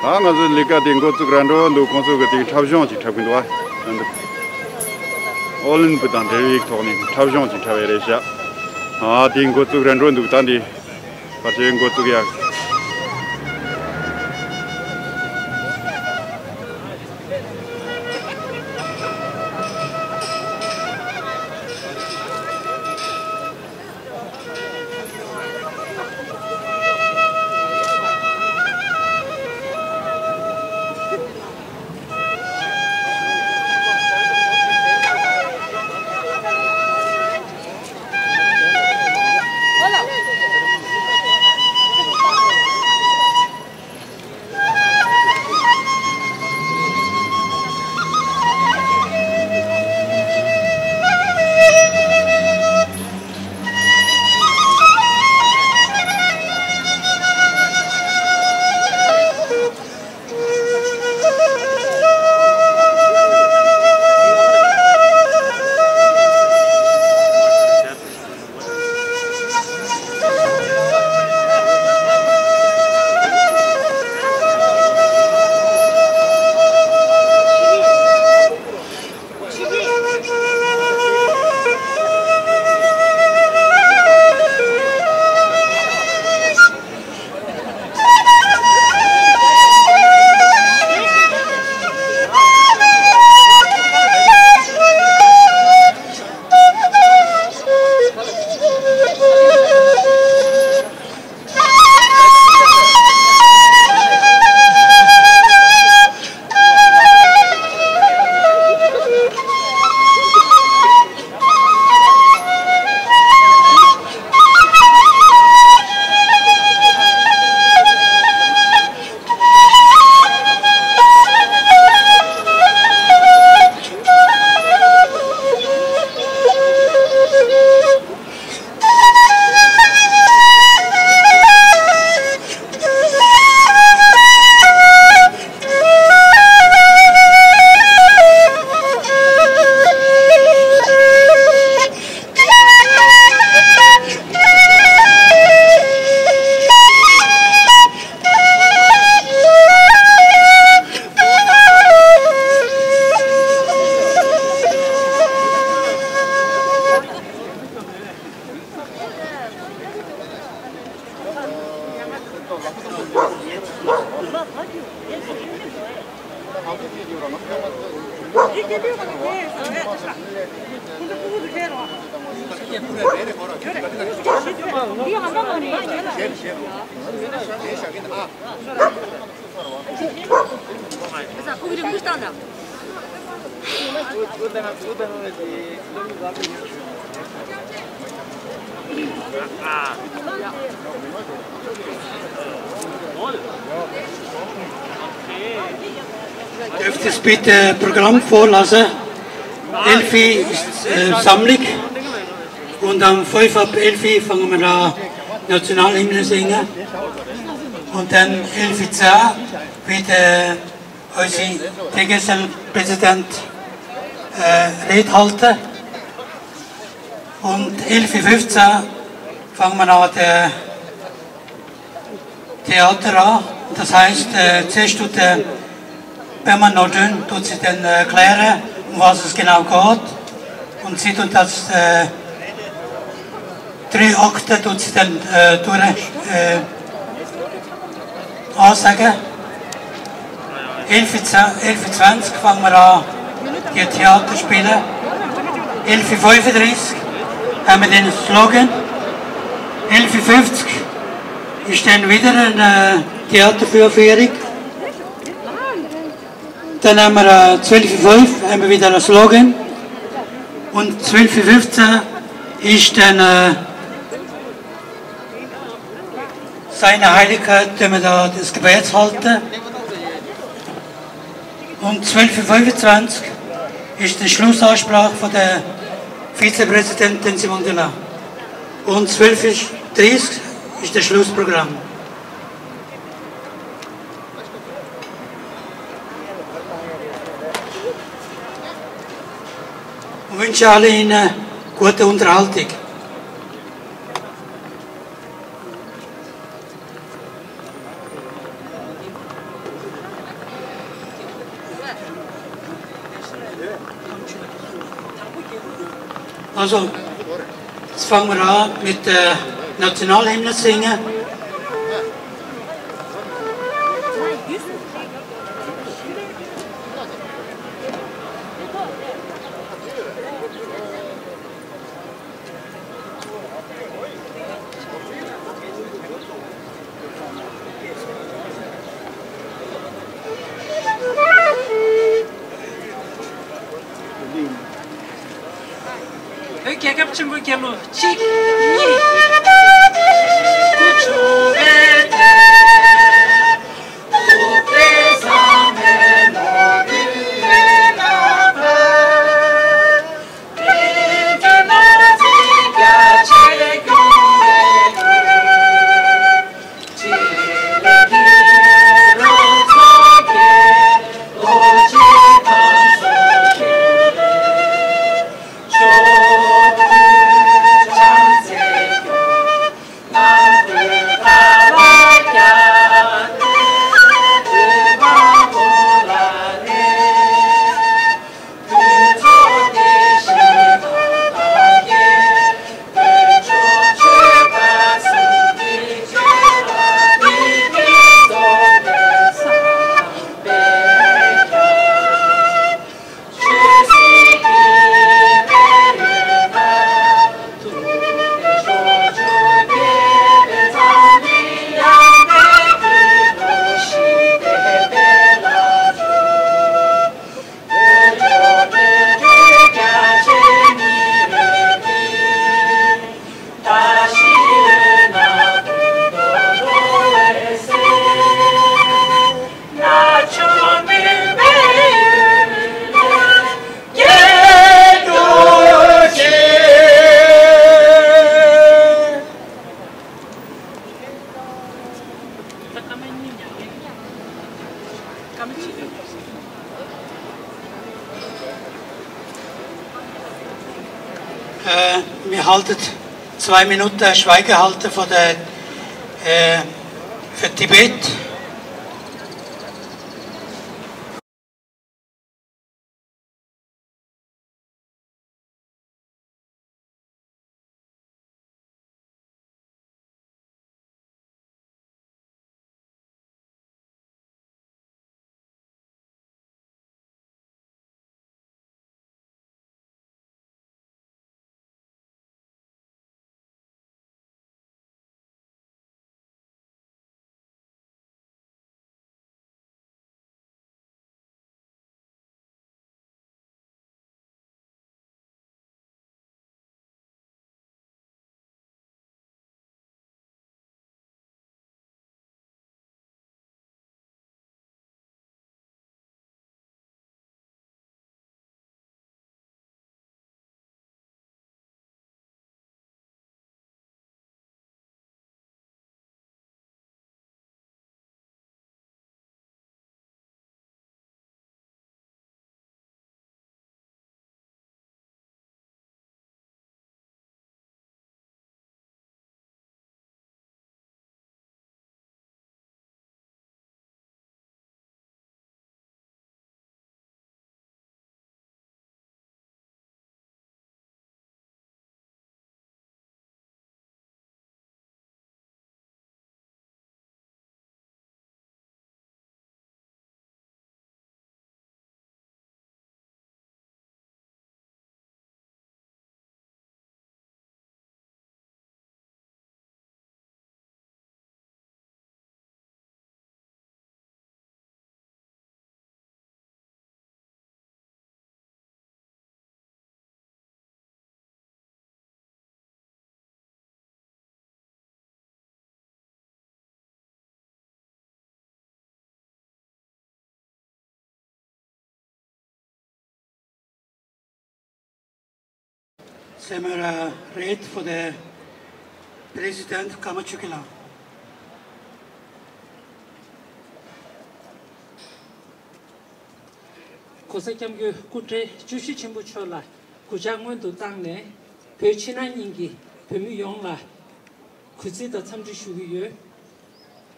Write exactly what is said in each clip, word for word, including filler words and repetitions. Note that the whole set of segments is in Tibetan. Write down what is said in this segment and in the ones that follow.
ད་ང་ཚོའི་ལས་ཀ་དེ་འགོ་བཙུགས་རན་འགྲོ་འདུག་ཁོང་ཚོ་གི་དེ་འཁྲབ་གཞུང་ཅིག་འཁྲབ་གིན་འདུག་ཨ། ཨོ་ལིམ་པི་དང་འབྲེལ་བའི་ཐོག་ནས་འཁྲབ་གཞུང་ཅིག་འཁྲབ་ཡ་རེད་ཤག་ཨ་དེ་འགོ་བཙུགས་རན་འགྲོ་འདུག་ད་འདི་ཕལ་ཆེར་འགོ་བཙུགས་ཡ། Dürfte es bitte Programm vorlassen? Elfi ist äh, Sammlung und am fünf ab elfi fangen wir an Nationalhymne singen und dann elfi zehn wird äh, unsere Tagesstellenpräsident äh, Rede halten und elfi fünfzehn fangen wir an der Theater an. Das heißt, äh, zuerst tut der Pema Nordun tut sie dann erklären, um was es genau geht. Und sie tut das äh, drei Akte tut sie dann äh, durch äh, ansagen. Elf Uhr, elf Uhr zwanzig fangen wir an, die Theater spielen. Elf Uhr fünfunddreißig haben wir den Slogan. Elf Uhr fünfzig ist dann wieder eine Theatervorführung. Dann haben wir äh, zwölf Uhr fünf haben wir wieder einen Slogan. Und zwölf Uhr fünfzehn ist dann äh, Seine Heiligkeit, wenn wir da das Gebet halten. Um zwölf Uhr fünfundzwanzig ist die Schlussansprache von der Vizepräsidentin Simon Dilla. Um zwölf Uhr dreißig ist das Schlussprogramm. Ich wünsche alle Ihnen gute Unterhaltung. Also, fangen wir an mit der Nationalhymne singen. བོད་རྒྱལ་ཁབ་ཆེན་པོའི་རྒྱལ་གླུ་གཅིག་གཉིས། Äh, wir halten zwei Minuten Schweigehalte vor der, äh, für Tibet. Samara Reid for the President Kama Chukila. ༸གོང་ས་༸སྐྱབས་མགོན་སྐུ་ཕྲེང་བཅུ་བཞི་ཆེན་པོ་མཆོག་ལ་གུས་ཕྱག་སྔོན་དུ་བཏང་ནས། བོད་ཕྱི་ནང་གཉིས་ཀྱི་བོད་མི་ཡོངས་ལ་གུས་བརྩི་དང་འཚམས་འདྲི་ཞུ་གི་ཡོད།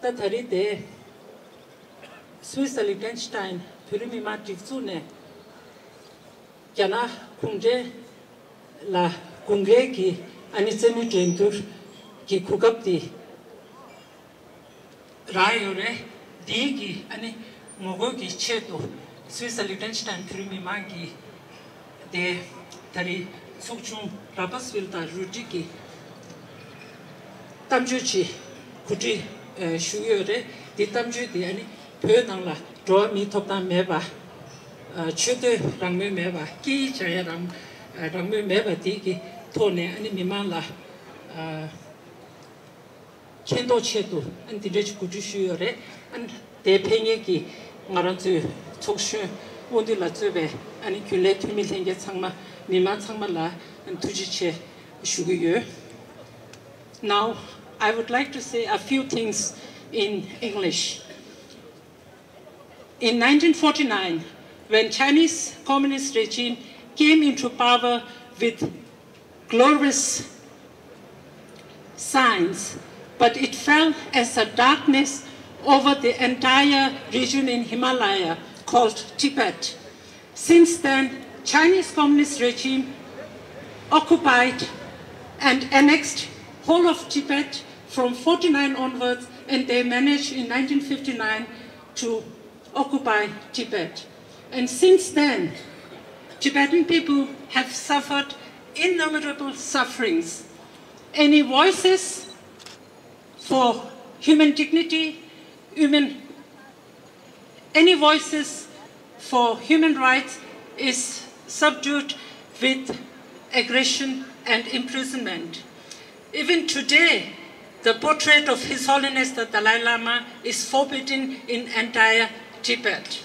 ད་ད་རེས་དེ་སུད་སི་ལི་ཊེན་སི་ཊེན་བོད་རིགས་མི་མང་སྒྲིག་འཛུགས་ནས་ རྒྱ་ནག་གུང་ཁྲན་ལ་དགུན་ཁའི་གི་ཨ་ནི་རྩེད་མོ་འགྲན་བསྡུར་གྱི་གོ་སྐབས་དེ་རག་ཡོད་རེད། འདིའི་གི་ཨ་ནི་ངོ་རྒོལ་གྱི་ཆེད་དུ་སུད་སི་ལི་ཏེན་ཤི་ཏན་བོད་རིགས་མི་མང་གི་དེ་ད་རེས་ཚོགས་ཆུང་ར་པ་སི་ཝིལ་དང་རུ་ཏི་གི་གཏམ་བརྗོད་ཅིག་གོ་སྒྲིག་ཞུ་གི་ཡོད་རེད། འདི་གཏམ་བརྗོད་འདི་ཨ་ནི་བོད་ནང་ལ་འགྲོ་བ་མིའི་ཐོབ་ཐང་མེད་པ། ཆོས་དད་རང་མོས་མེད་པ། སྐད་ཡིག་སྦྱང་ཡ་རང་རང་མོས་མེད་པ་འདི་གི་ཐོག་ནས་ཨ་ནི་མི་མང་ལ་མཁྱེན་རྟོགས་ཆེད་དུ་ཨ་ནི་འདི་འདྲ་ཅིག་གོ་སྒྲིག་ཞུས་ཡོད་རེད། ཨ་ནི་དེའི་ཕེབས་མཁན་གྱི་ང་རང་ཚོའི་ཚོགས་གཞོན་དབང་འདུས་ལགས་གཙོས་པའི་ཨ་ནི་རྒྱུན་ལས་འཐུས་མི་ལྷན་རྒྱས་ཚང་མ་མི་མང་ཚང་མ་ལ་ཨ་ནི་ཐུགས་རྗེ་ཆེ་ཞུ་གི་ཡོད། Now, I would like to say a few things in English. In nineteen forty-nine, when Chinese communist regime came into power with glorious signs, but it fell as a darkness over the entire region in Himalaya called Tibet. Since then, Chinese communist regime occupied and annexed whole of Tibet from forty-nine onwards, and they managed in nineteen fifty-nine to occupy Tibet. And since then, Tibetan people have suffered innumerable sufferings. Any voices for human dignity, human Any voices for human rights is subdued with aggression and imprisonment. Even today, the portrait of His Holiness the Dalai Lama is forbidden in entire Tibet.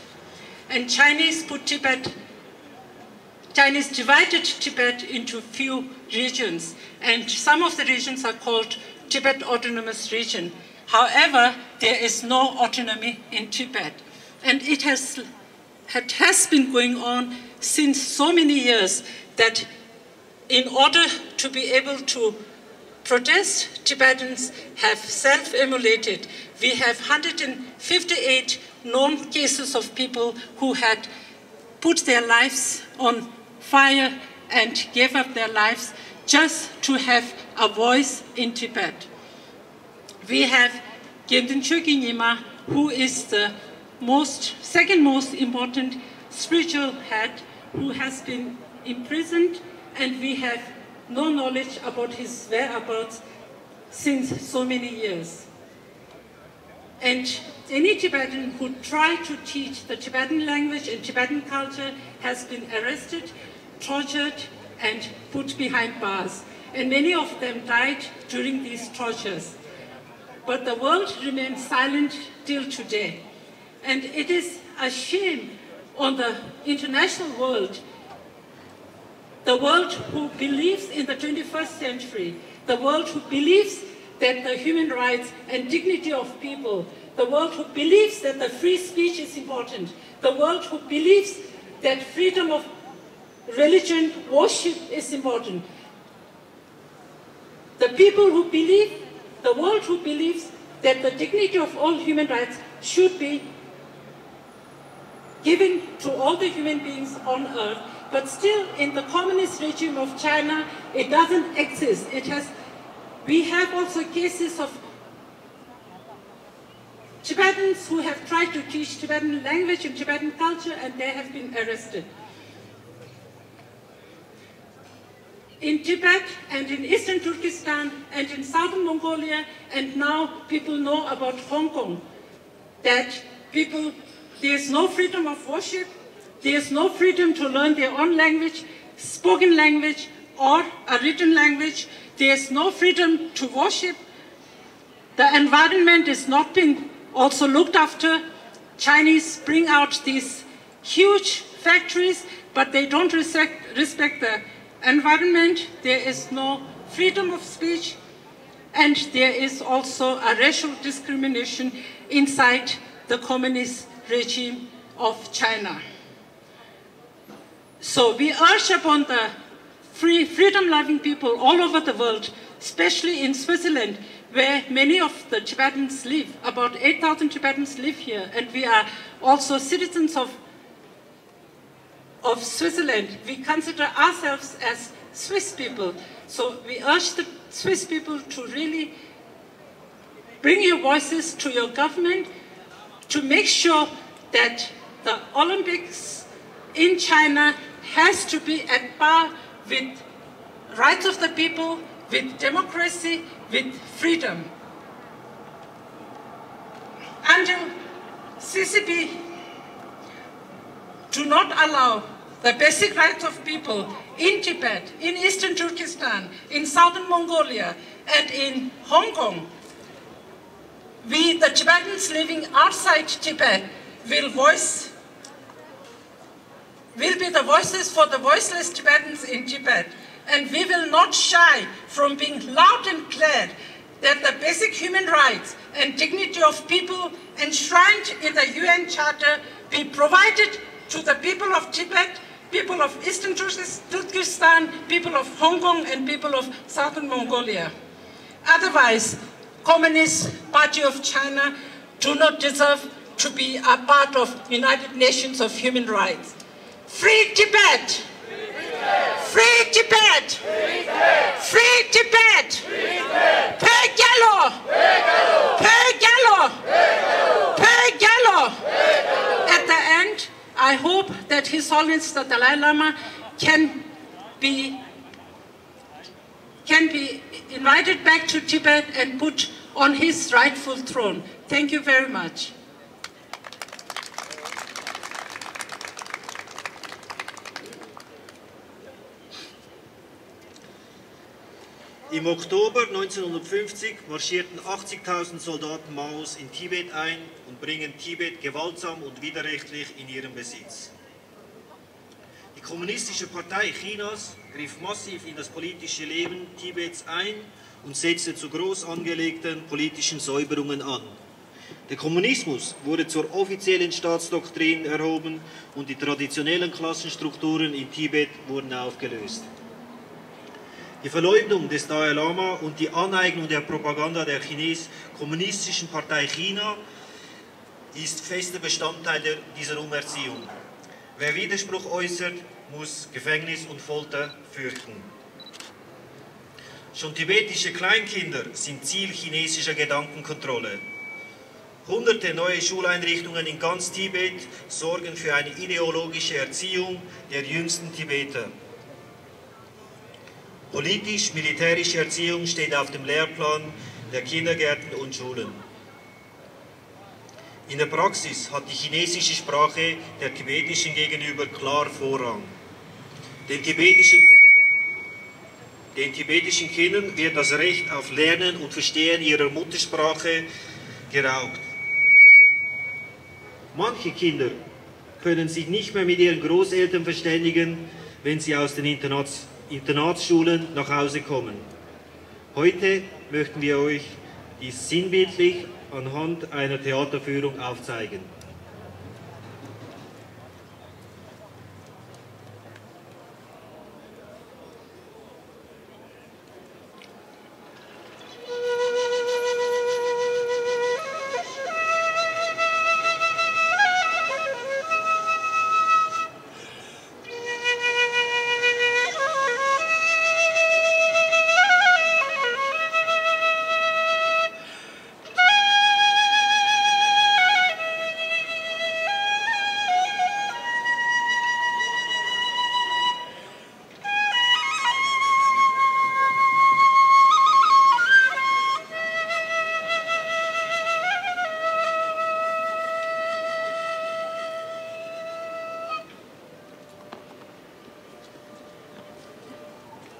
And Chinese put Tibet Chinese divided Tibet into few regions, and some of the regions are called Tibet Autonomous Region. However, there is no autonomy in Tibet, and it has, it has been going on since so many years that in order to be able to protest, Tibetans have self-immolated. We have one hundred fifty-eight known cases of people who had put their lives on fire and gave up their lives just to have a voice in Tibet. We have Gyaltsab Chogyam Nyima, who is the most, second most important spiritual head, who has been imprisoned, and we have no knowledge about his whereabouts since so many years. And any Tibetan who tried to teach the Tibetan language and Tibetan culture has been arrested, tortured, and put behind bars. And many of them died during these tortures. But the world remains silent till today. And it is a shame on the international world, the world who believes in the twenty-first century, the world who believes that the human rights and dignity of people, the world who believes that the free speech is important, the world who believes that freedom of religion, worship is important. The people who believe, the world who believes that the dignity of all human rights should be given to all the human beings on earth, but still in the communist regime of China, it doesn't exist. It has, we have also cases of Tibetans who have tried to teach Tibetan language and Tibetan culture, and they have been arrested. In Tibet and in eastern Turkestan and in southern Mongolia, and now people know about Hong Kong, that people, there's no freedom of worship, there's no freedom to learn their own language, spoken language, or a written language, there's no freedom to worship, the environment is not being also looked after. Chinese bring out these huge factories, but they don't respect, respect the environment. There is no freedom of speech, and there is also a racial discrimination inside the communist regime of China. So we urge upon the free, freedom-loving people all over the world, especially in Switzerland, where many of the Tibetans live, about eight thousand Tibetans live here, and we are also citizens of of Switzerland. We consider ourselves as Swiss people. So we urge the Swiss people to really bring your voices to your government to make sure that the Olympics in China has to be at par with rights of the people, with democracy, with freedom. Until C C P do not allow the basic rights of people in Tibet, in eastern Turkestan, in southern Mongolia, and in Hong Kong, we, the Tibetans living outside Tibet, will voice will be the voices for the voiceless Tibetans in Tibet, and we will not shy from being loud and clear that the basic human rights and dignity of people enshrined in the U N Charter be provided to the people of Tibet, people of Eastern Turkis-, Turkestan, people of Hong Kong, and people of Southern Mongolia. Otherwise, Communist Party of China do not deserve to be a part of United Nations of Human Rights. Free Tibet! Free Tibet! Free Tibet! Pegelo! Pegelo! Pegelo! At the end, I hope that His Holiness the Dalai Lama can be can be invited back to Tibet and put on his rightful throne. Thank you very much. Im Oktober neunzehnhundertfünfzig marschierten achtzigtausend Soldaten Maos in Tibet ein und bringen Tibet gewaltsam und widerrechtlich in ihren Besitz. Die Kommunistische Partei Chinas griff massiv in das politische Leben Tibets ein und setzte zu groß angelegten politischen Säuberungen an. Der Kommunismus wurde zur offiziellen Staatsdoktrin erhoben und die traditionellen Klassenstrukturen in Tibet wurden aufgelöst. Die Verleumdung des Dalai Lama und die Aneignung der Propaganda der Chines-, Kommunistischen Partei China ist fester Bestandteil der, dieser Umerziehung. Wer Widerspruch äußert, muss Gefängnis und Folter fürchten. Schon tibetische Kleinkinder sind Ziel chinesischer Gedankenkontrolle. Hunderte neue Schuleinrichtungen in ganz Tibet sorgen für eine ideologische Erziehung der jüngsten Tibeter. Politisch-militärische Erziehung steht auf dem Lehrplan der Kindergärten und Schulen. In der Praxis hat die chinesische Sprache der tibetischen gegenüber klar Vorrang. Den tibetischen, den tibetischen Kindern wird das Recht auf Lernen und Verstehen ihrer Muttersprache geraubt. Manche Kinder können sich nicht mehr mit ihren Großeltern verständigen, wenn sie aus den Internats-, Internatsschulen nach Hause kommen. Heute möchten wir euch dies sinnbildlich anhand einer Theaterführung aufzeigen.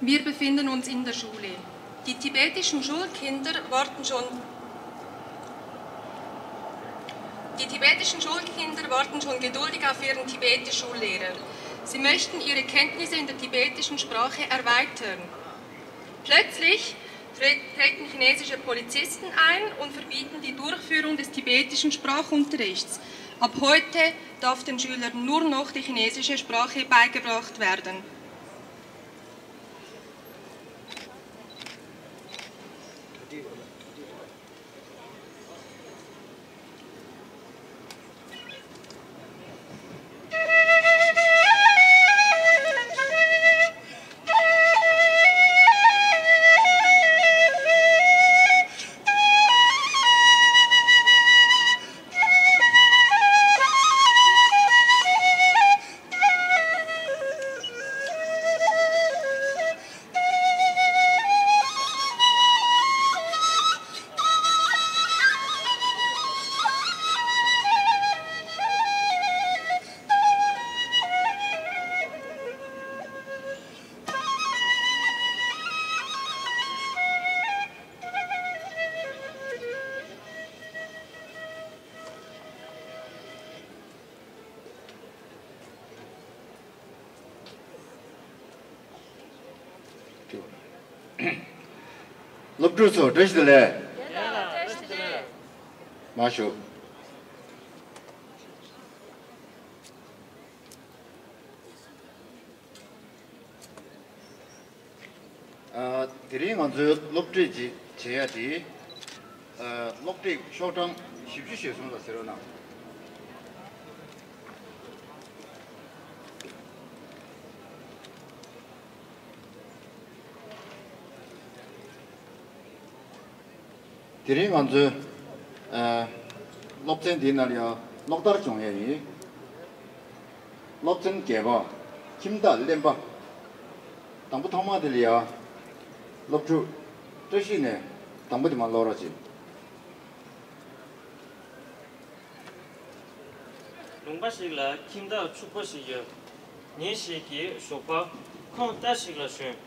Wir befinden uns in der Schule. Die tibetischen Schulkinder warten schon, die tibetischen Schulkinder warten schon geduldig auf ihren Tibeti-Schullehrer. Sie möchten ihre Kenntnisse in der tibetischen Sprache erweitern. Plötzlich tre-, treten chinesische Polizisten ein und verbieten die Durchführung des tibetischen Sprachunterrichts. Ab heute darf den Schülern nur noch die chinesische Sprache beigebracht werden. སློབ་ཕྲུག་ཚོ་བཀྲ་ཤིས་བདེ་ལེགས། མར་བཞུགས། ཨ། དེ་རིང་ང་ཚོའི་སློབ་ཁྲིད་ཅིག་བྱེད་ཡ་དེ། ཨ། སློབ་ཁྲིད་ཤོག་གྲངས་བཞི་བཅུ་ཞེ་གསུམ་ལ་གཟིགས་རོགས་གནང་། དེ་རིང་ང་ཚོའི། ཨ། སློབ་ཚན་འདིའི་ནང་ལ་ཡང་ཀློག་བརྡར་སྦྱོང་ཡས་ཡིན། སློབ་ཚན་བརྒྱད་པ། ཁྱིམ་བདག་གླེན་པ། དང་པོ་ཐོག་མ་དེ་ལ་ཡང་སློབ་ཕྲུག་བཀྲ་ཤིས་ནས་དང་པོ་དེ་མར་ཀློག་རོགས་བྱེད། ལུང་པ་ཞིག་ལ་ཁྱིམ་བདག་ཕྱུག་པོ་ཞིག་ཡོད། ཉིན་ཞིག་གི་ཞོགས་པ། ཁོང་རྟ་ཞིག་ལ་ཞོན།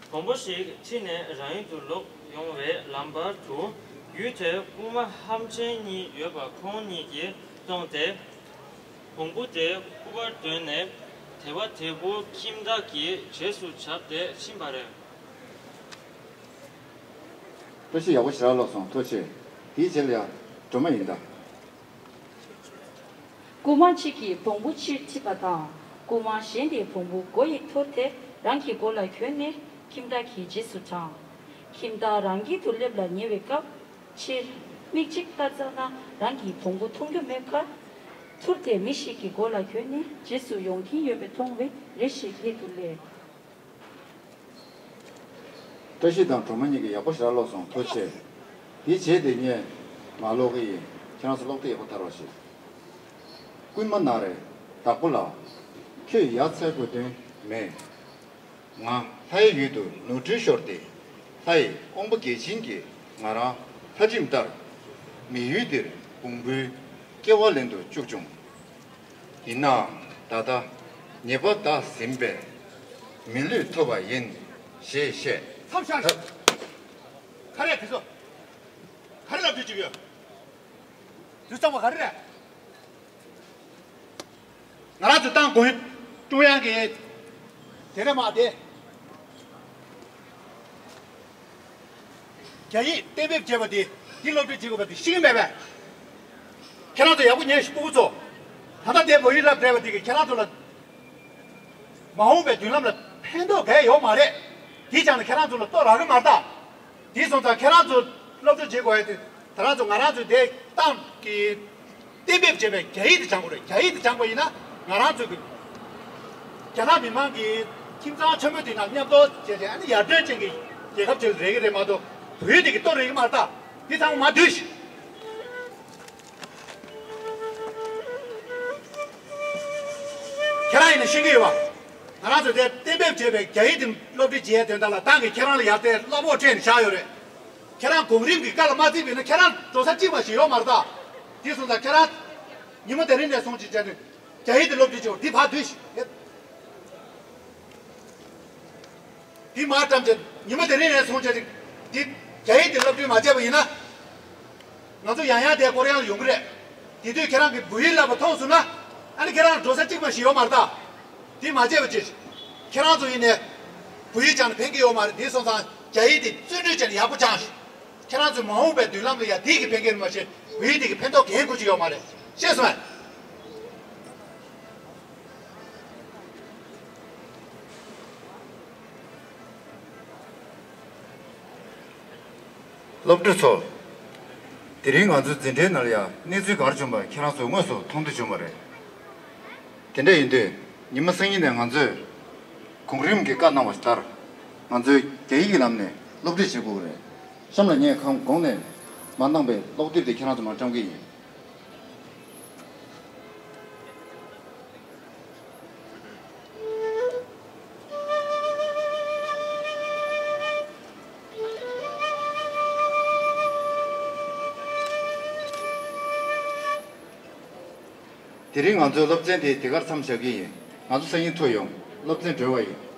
བོང་བུ་ཞིག་ཁྲིད་ནས་རང་ཡུལ་དུ་ལོག་ཡོང་བའི་ལམ་བར་དུ། ཡུལ་དེར་རྐུན་མ་ཧམ་ཆེན་གཉིས་ཡོད་པ་ཁོང་གཉིས་ཀྱིས་མཐོང་སྟེ། བོང་བུ་དེ་རྐུ་བར་འདོད་ནས། དེ་བ་དེ་བོ་ཁྱིམ་བདག་གི་རྗེས་སུ་བྱབས་ཏེ་ཕྱིན་པ་རེད། བཀྲ་ཤིས། ཡག་པོ་ཞེ་དྲག་ཀློག་སོང་། ཐུགས་རྗེ་ཆེ། དེའི་རྗེས་ལ་ཡང་སྒྲོལ་མ་ཡིན་ད། རྐུན་མ་གཅིག་གིས་བོང་བུ་ཕྱིར་ཁྲིད་པ་དང་། རྐུན་མ་གཞན་དེས་བོང་བུ་མགོ་ཡིས་ཐུར་ཏེ་རང་གི་མགོ་ལ་གྱོན་ནས་ཁྱིམ་བདག་གི་རྗེས་སུ་འབྲངས། ཁྱིམ་བདག་རང་དཀྱིལ་དུ་སླེབས་ལ་ཉེ་བའི་སྐབས། ཕྱིར་མིག་གཅིག་ལྟ་ཙ་ན་རང་གི་བོང་བུ་མཐོང་རྒྱུ་མེད་ཁར། ཐུར་ཏེ་མི་ཞིག་གི་མགོ་ལ་གྱོན་ནས་རྗེས་སུ་ཡོང་གིན་ཡོད་པ་མཐོང་བས་རེ་ཞིག་སླེབས་དུ་སླེབས། བཀྲ་ཤིས་དང་སྒྲོལ་མ་གཉིས་ཀྱིས་ཡག་པོ་ཞེ་དྲག་ཀློག་སོང་། ཐུགས་རྗེ་ཆེ། དེའི་རྗེས་དེ་ངས་མར་ཀློག་གི་ཡིན། ཁྱེད་རང་ཚོ་ཀློག་དུས་ཡག་པོ་ལྟ་རོགས་བྱེད། རྐུན་མ་ན་རེ་བདག་པོ་ལ། ཁྱོད་ཡ་མཚན་དགོས་དོན་མེད། ང་ལྷའི་ཡུལ་དུ་ནོར་འཁྲུལ་ཤོར་ཏེ། ལྷའི་དབང་པོ་བརྒྱ་བྱིན་གྱིས་ང་རང་ལྷ་ཁྲིམས་ལྟར། མི་ཡུལ་འདིར་བོང་བུའི་སྐྱེ་བ་ལེན་དུ་བཅུག་བྱུང་། ཡིན་ནའང་ད་ལྟ་ཉེས་པ་དག་ཟིན་པས་མི་ལུས་ཐོབ་པ་ཡིན་ཞེས་བཤད། མཚམས་བཞག། ག་རེ་དེ་ཚོ། ག་རེ་ལབ་རྒྱུ་ཅིག་ཡོད། དུས་ཚང་བ་ག་རེ་རེད། ང་རང་ཚོ་ཏང་དགོན་ཀྲུང་དབྱང་གི་དེ་རེད་མ་དེ། རྒྱ་ཡིག་གཏན་འབེབས་བྱས་པ་དེ། འདི་སློབ་ཁྲིད་བྱེད་དགོས་པ་དེ་ཤེས་ཀྱི་མེད་པས། ཁྱེད་རང་ཚོ་ཡག་པོ་ཉན་ཤིག་སྤུ་གུ་ཚོ། ད་ལྟ་དེ་བོད་ཡིག་བསླབ་བསྡད་པ་དེ་གིས་ཁྱེད་རང་ཚོ་ལ་མ་འོངས་པའི་མདུན་ལམ་ལ་ཕན་ཐོགས་གང་ཡང་ཡོད་མ་རེད། དེའི་ཆ་ནས་ཁྱེད་རང་ཚོ་ལ་གཏོར་རག་གི་མ་རེད་ད། དེ་སོང་ཙང་ཁྱེད་རང་ཚོ་སློབ་གསོ་བྱེད་དགོས་ཡ་དེ། ད་རང་ཚོ་ང་རང་ཚོའི་དེ་ཏང་གི་གཏན་འབེབས་བྱས་པའི་རྒྱ་ཡིག་དེ་སྦྱང་དགོས་རེད། རྒྱ་ཡིག་དེ་སྦྱངས་པ་ཡིན་ན་ང་རང་ཚོ་གི་རྒྱ་ནག་མི་མང་གི་ཁྱིམ་ཚང་ཆེན་མོ་དེ་ནང་མཉམ་དུ་བྱས་ཏེ། ཨ་ནི་ཡར་ཐོན་ཅན་གྱི་རྒྱལ་ཁབ་ཅིག་རེག་གི་རེད་མ་གཏོགས་བོད་ཡིག་དེ་གིས་གཏོར་རེག་གི་མ་རེད་ད། དེ་ཚང་མ་མ་འདུས་ཤིག་ཁྱེད་རང་ཡིན་ན་ཤེས་ཀྱི་ཡོད་པ། ང་རང་ཚོས་དེ་གཏན་འབེབས་བྱས་པའི་རྒྱ་ཡིག་དེ་སློབ་ཁྲིད་བྱེད་ཡའི་དོན་དག་ལ་ཏང་གིས་ཁྱེད་རང་ལ་ཡར་དེ་གླ་ཕོགས་སྤྲད་ནས་བཞག་ཡོད་རེད། ཁྱེད་རང་གོང་རིམ་གྱི་བཀའ་ལ་མ་བརྩིས་པ་ཡིན་ན་ཁྱེད་རང་འགྲོ་ས་གཅིག་མ་ཞིག་ཡོད་མ་རེད་ད། དེ་སོང་ཙང་ཁྱེད་རང་ཉི་མ་དེ་རིང་ནས་བཟུང་ཅིག་བྱས་ནས་རྒྱ་ཡིག་དེ་སློབ་ཁྲིད་བྱེད། འདི་ཕར་བསྡུས་ཤིག་འདི་མར་བཀྲམ་བྱས། ཉི་མ་དེ་རིང་ནས་བཟུང་བྱས་ཏེ། འདི་རྒྱ་ཡིག་དེ་སློབ་ཁྲིད་མ་བྱས་པ་ཡིན་ན། ང་ཚོ་ཡང་ཡང་དེ་ཀོ་རི་ཡ་ལ་ཡོང་གི་རེད། དེ་དུས་ཁྱེད་རང་གིས་བོད་ཡིག་བསླབ་པ་མཐོང་སོང་ན། ཨ་ནི་ཁྱེད་རང་འགྲོ་ས་གཅིག་མ་ཞིག་ཡོད་མ་རེད་ད། དེ་མ་བྱས་པ་བྱས། ཁྱེད་རང་ཚོ་ཡིན་ནའི་བོད་ཡིག་སྦྱངས་ནས་ཕན་གྱི་ཡོད་མ་རེད། དེ་སོང་ཙང་རྒྱ་ཡིག་དེ་བརྩོན་འགྲུས་བྱས་ནས་ཡག་པོ་སྦྱངས་ཤིག་ཁྱེད་རང་ཚོའི་མ་འོངས་པའི་མདུན་ལམ་ལ་ཡ་དེ་གིས་ཕན་གྱི་རེད་མ་གཞི་བོད་ཡིག་དེ་གིས་ཕན་ཐོགས་གང་ཡང་ཁུར་གྱི་ཡོད་མ་རེད། ཤེས་སོང་ངས། སློབ་ཕྲུག་ཚོ། དེ་རིང་ང་ཚོའི་འཛིན་གྲྭའི་ནང་ལ་ཡང་གནས་ཚུལ་ག་རེ་བྱུང་བ་ཁྱེད་རང་ཚོས་དངོས་སུ་མཐོང་ཐོས་བྱུང་བ་རེད། དེ་འདྲ་ཡིན་དུས་ཉི་མ་སང་ཉིན་ནས་ང་ཚོས་གོང་རིམ་གྱིས་བཀའ་གནང་བ་ལྟར། ང་ཚོས་རྒྱ་ཡིག་གི་ལམ་ནས་སློབ་ཁྲིད་བྱེད་དགོས་ཀྱི་རེད། གཤམ་ལ་ངས་གོང་གོང་ནས་མར་གནང་པའི་ཀློག་དེབ་དེ་ཁྱེད་རང་ཚོ་མར་བཀྲམ་གྱི་ཡིན། དེ་རིང་ང་ཚོའི་སློབ་ཚན་དེ་དེ་གར་མཚམས་བཞག་གི་ཡིན། ང་ཚོ་སང་ཉིན་ཐུག་ཡོང་། སློབ་ཚན་གྲོལ་བ་ཡིན།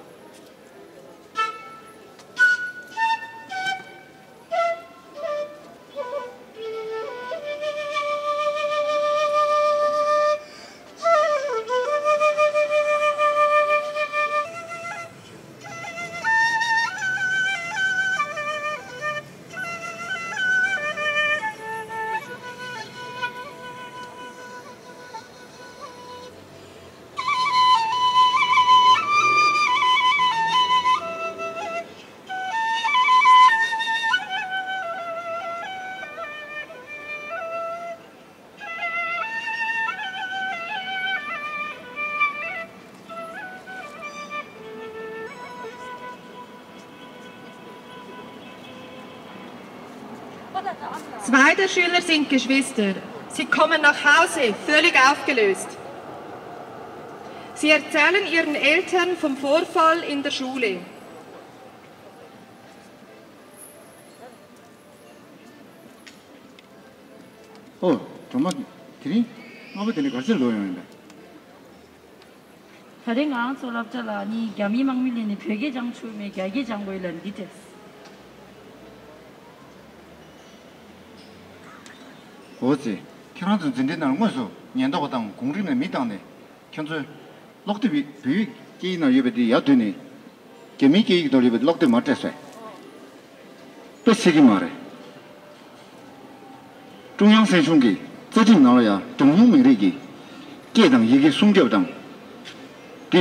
Zwei der Schüler sind Geschwister. Sie kommen nach Hause völlig aufgelöst. Sie erzählen ihren Eltern vom Vorfall in der Schule. ཨོ། གྲོགས་མོ། དེ་རིང་སྔ་པོ་དེ་ནས་ག་རེ་བྱས་ལོག་ཡོང་ཡིན་པས། ད་རེས་ང་རང་ཚོ་སློབ་གྲྭ་ལ་ནི་རྒྱ་མིའི་དམག་མི་སླེབས་ནས་བོད་སྐད་སྦྱང་ཆོག་མེད། རྒྱ་སྐད་སྦྱང་དགོས་ལབ་འདི་སྤྲད། འོ་ཙི། ཁྱེད་རང་ཚོ་འཛིན་གྲྭའི་ནང་དངོས་སུ་ཉེན་རྟོག་པ་དང་གོང་རིམ་ནས་མི་བཏང་ནས། ཁྱོད་ཚོས་ཀློག་དེབ་བོད་ཡིག་སྐད་ཡིག་ནང་ཡོད་པ་དེ་ཡར་བསྡུས་ནས། རྒྱ་མིའི་སྐད་ཡིག་ཐོག་ཡོད་པའི་ཀློག་དེབ་མར་སྤྲད་སོང་། དཔེ་སྲིད་ཀྱི་མ་རེད། ཀྲུང་དབྱང་སྲིད་གཞུང་གི་རྩ་ཁྲིམས་ནང་ལ་ཡང་གྲངས་ཉུང་མི་རིགས་ཀྱི་སྐད་དང་ཡི་གེ་སྲུང་སྐྱོབ་དང་། དེ་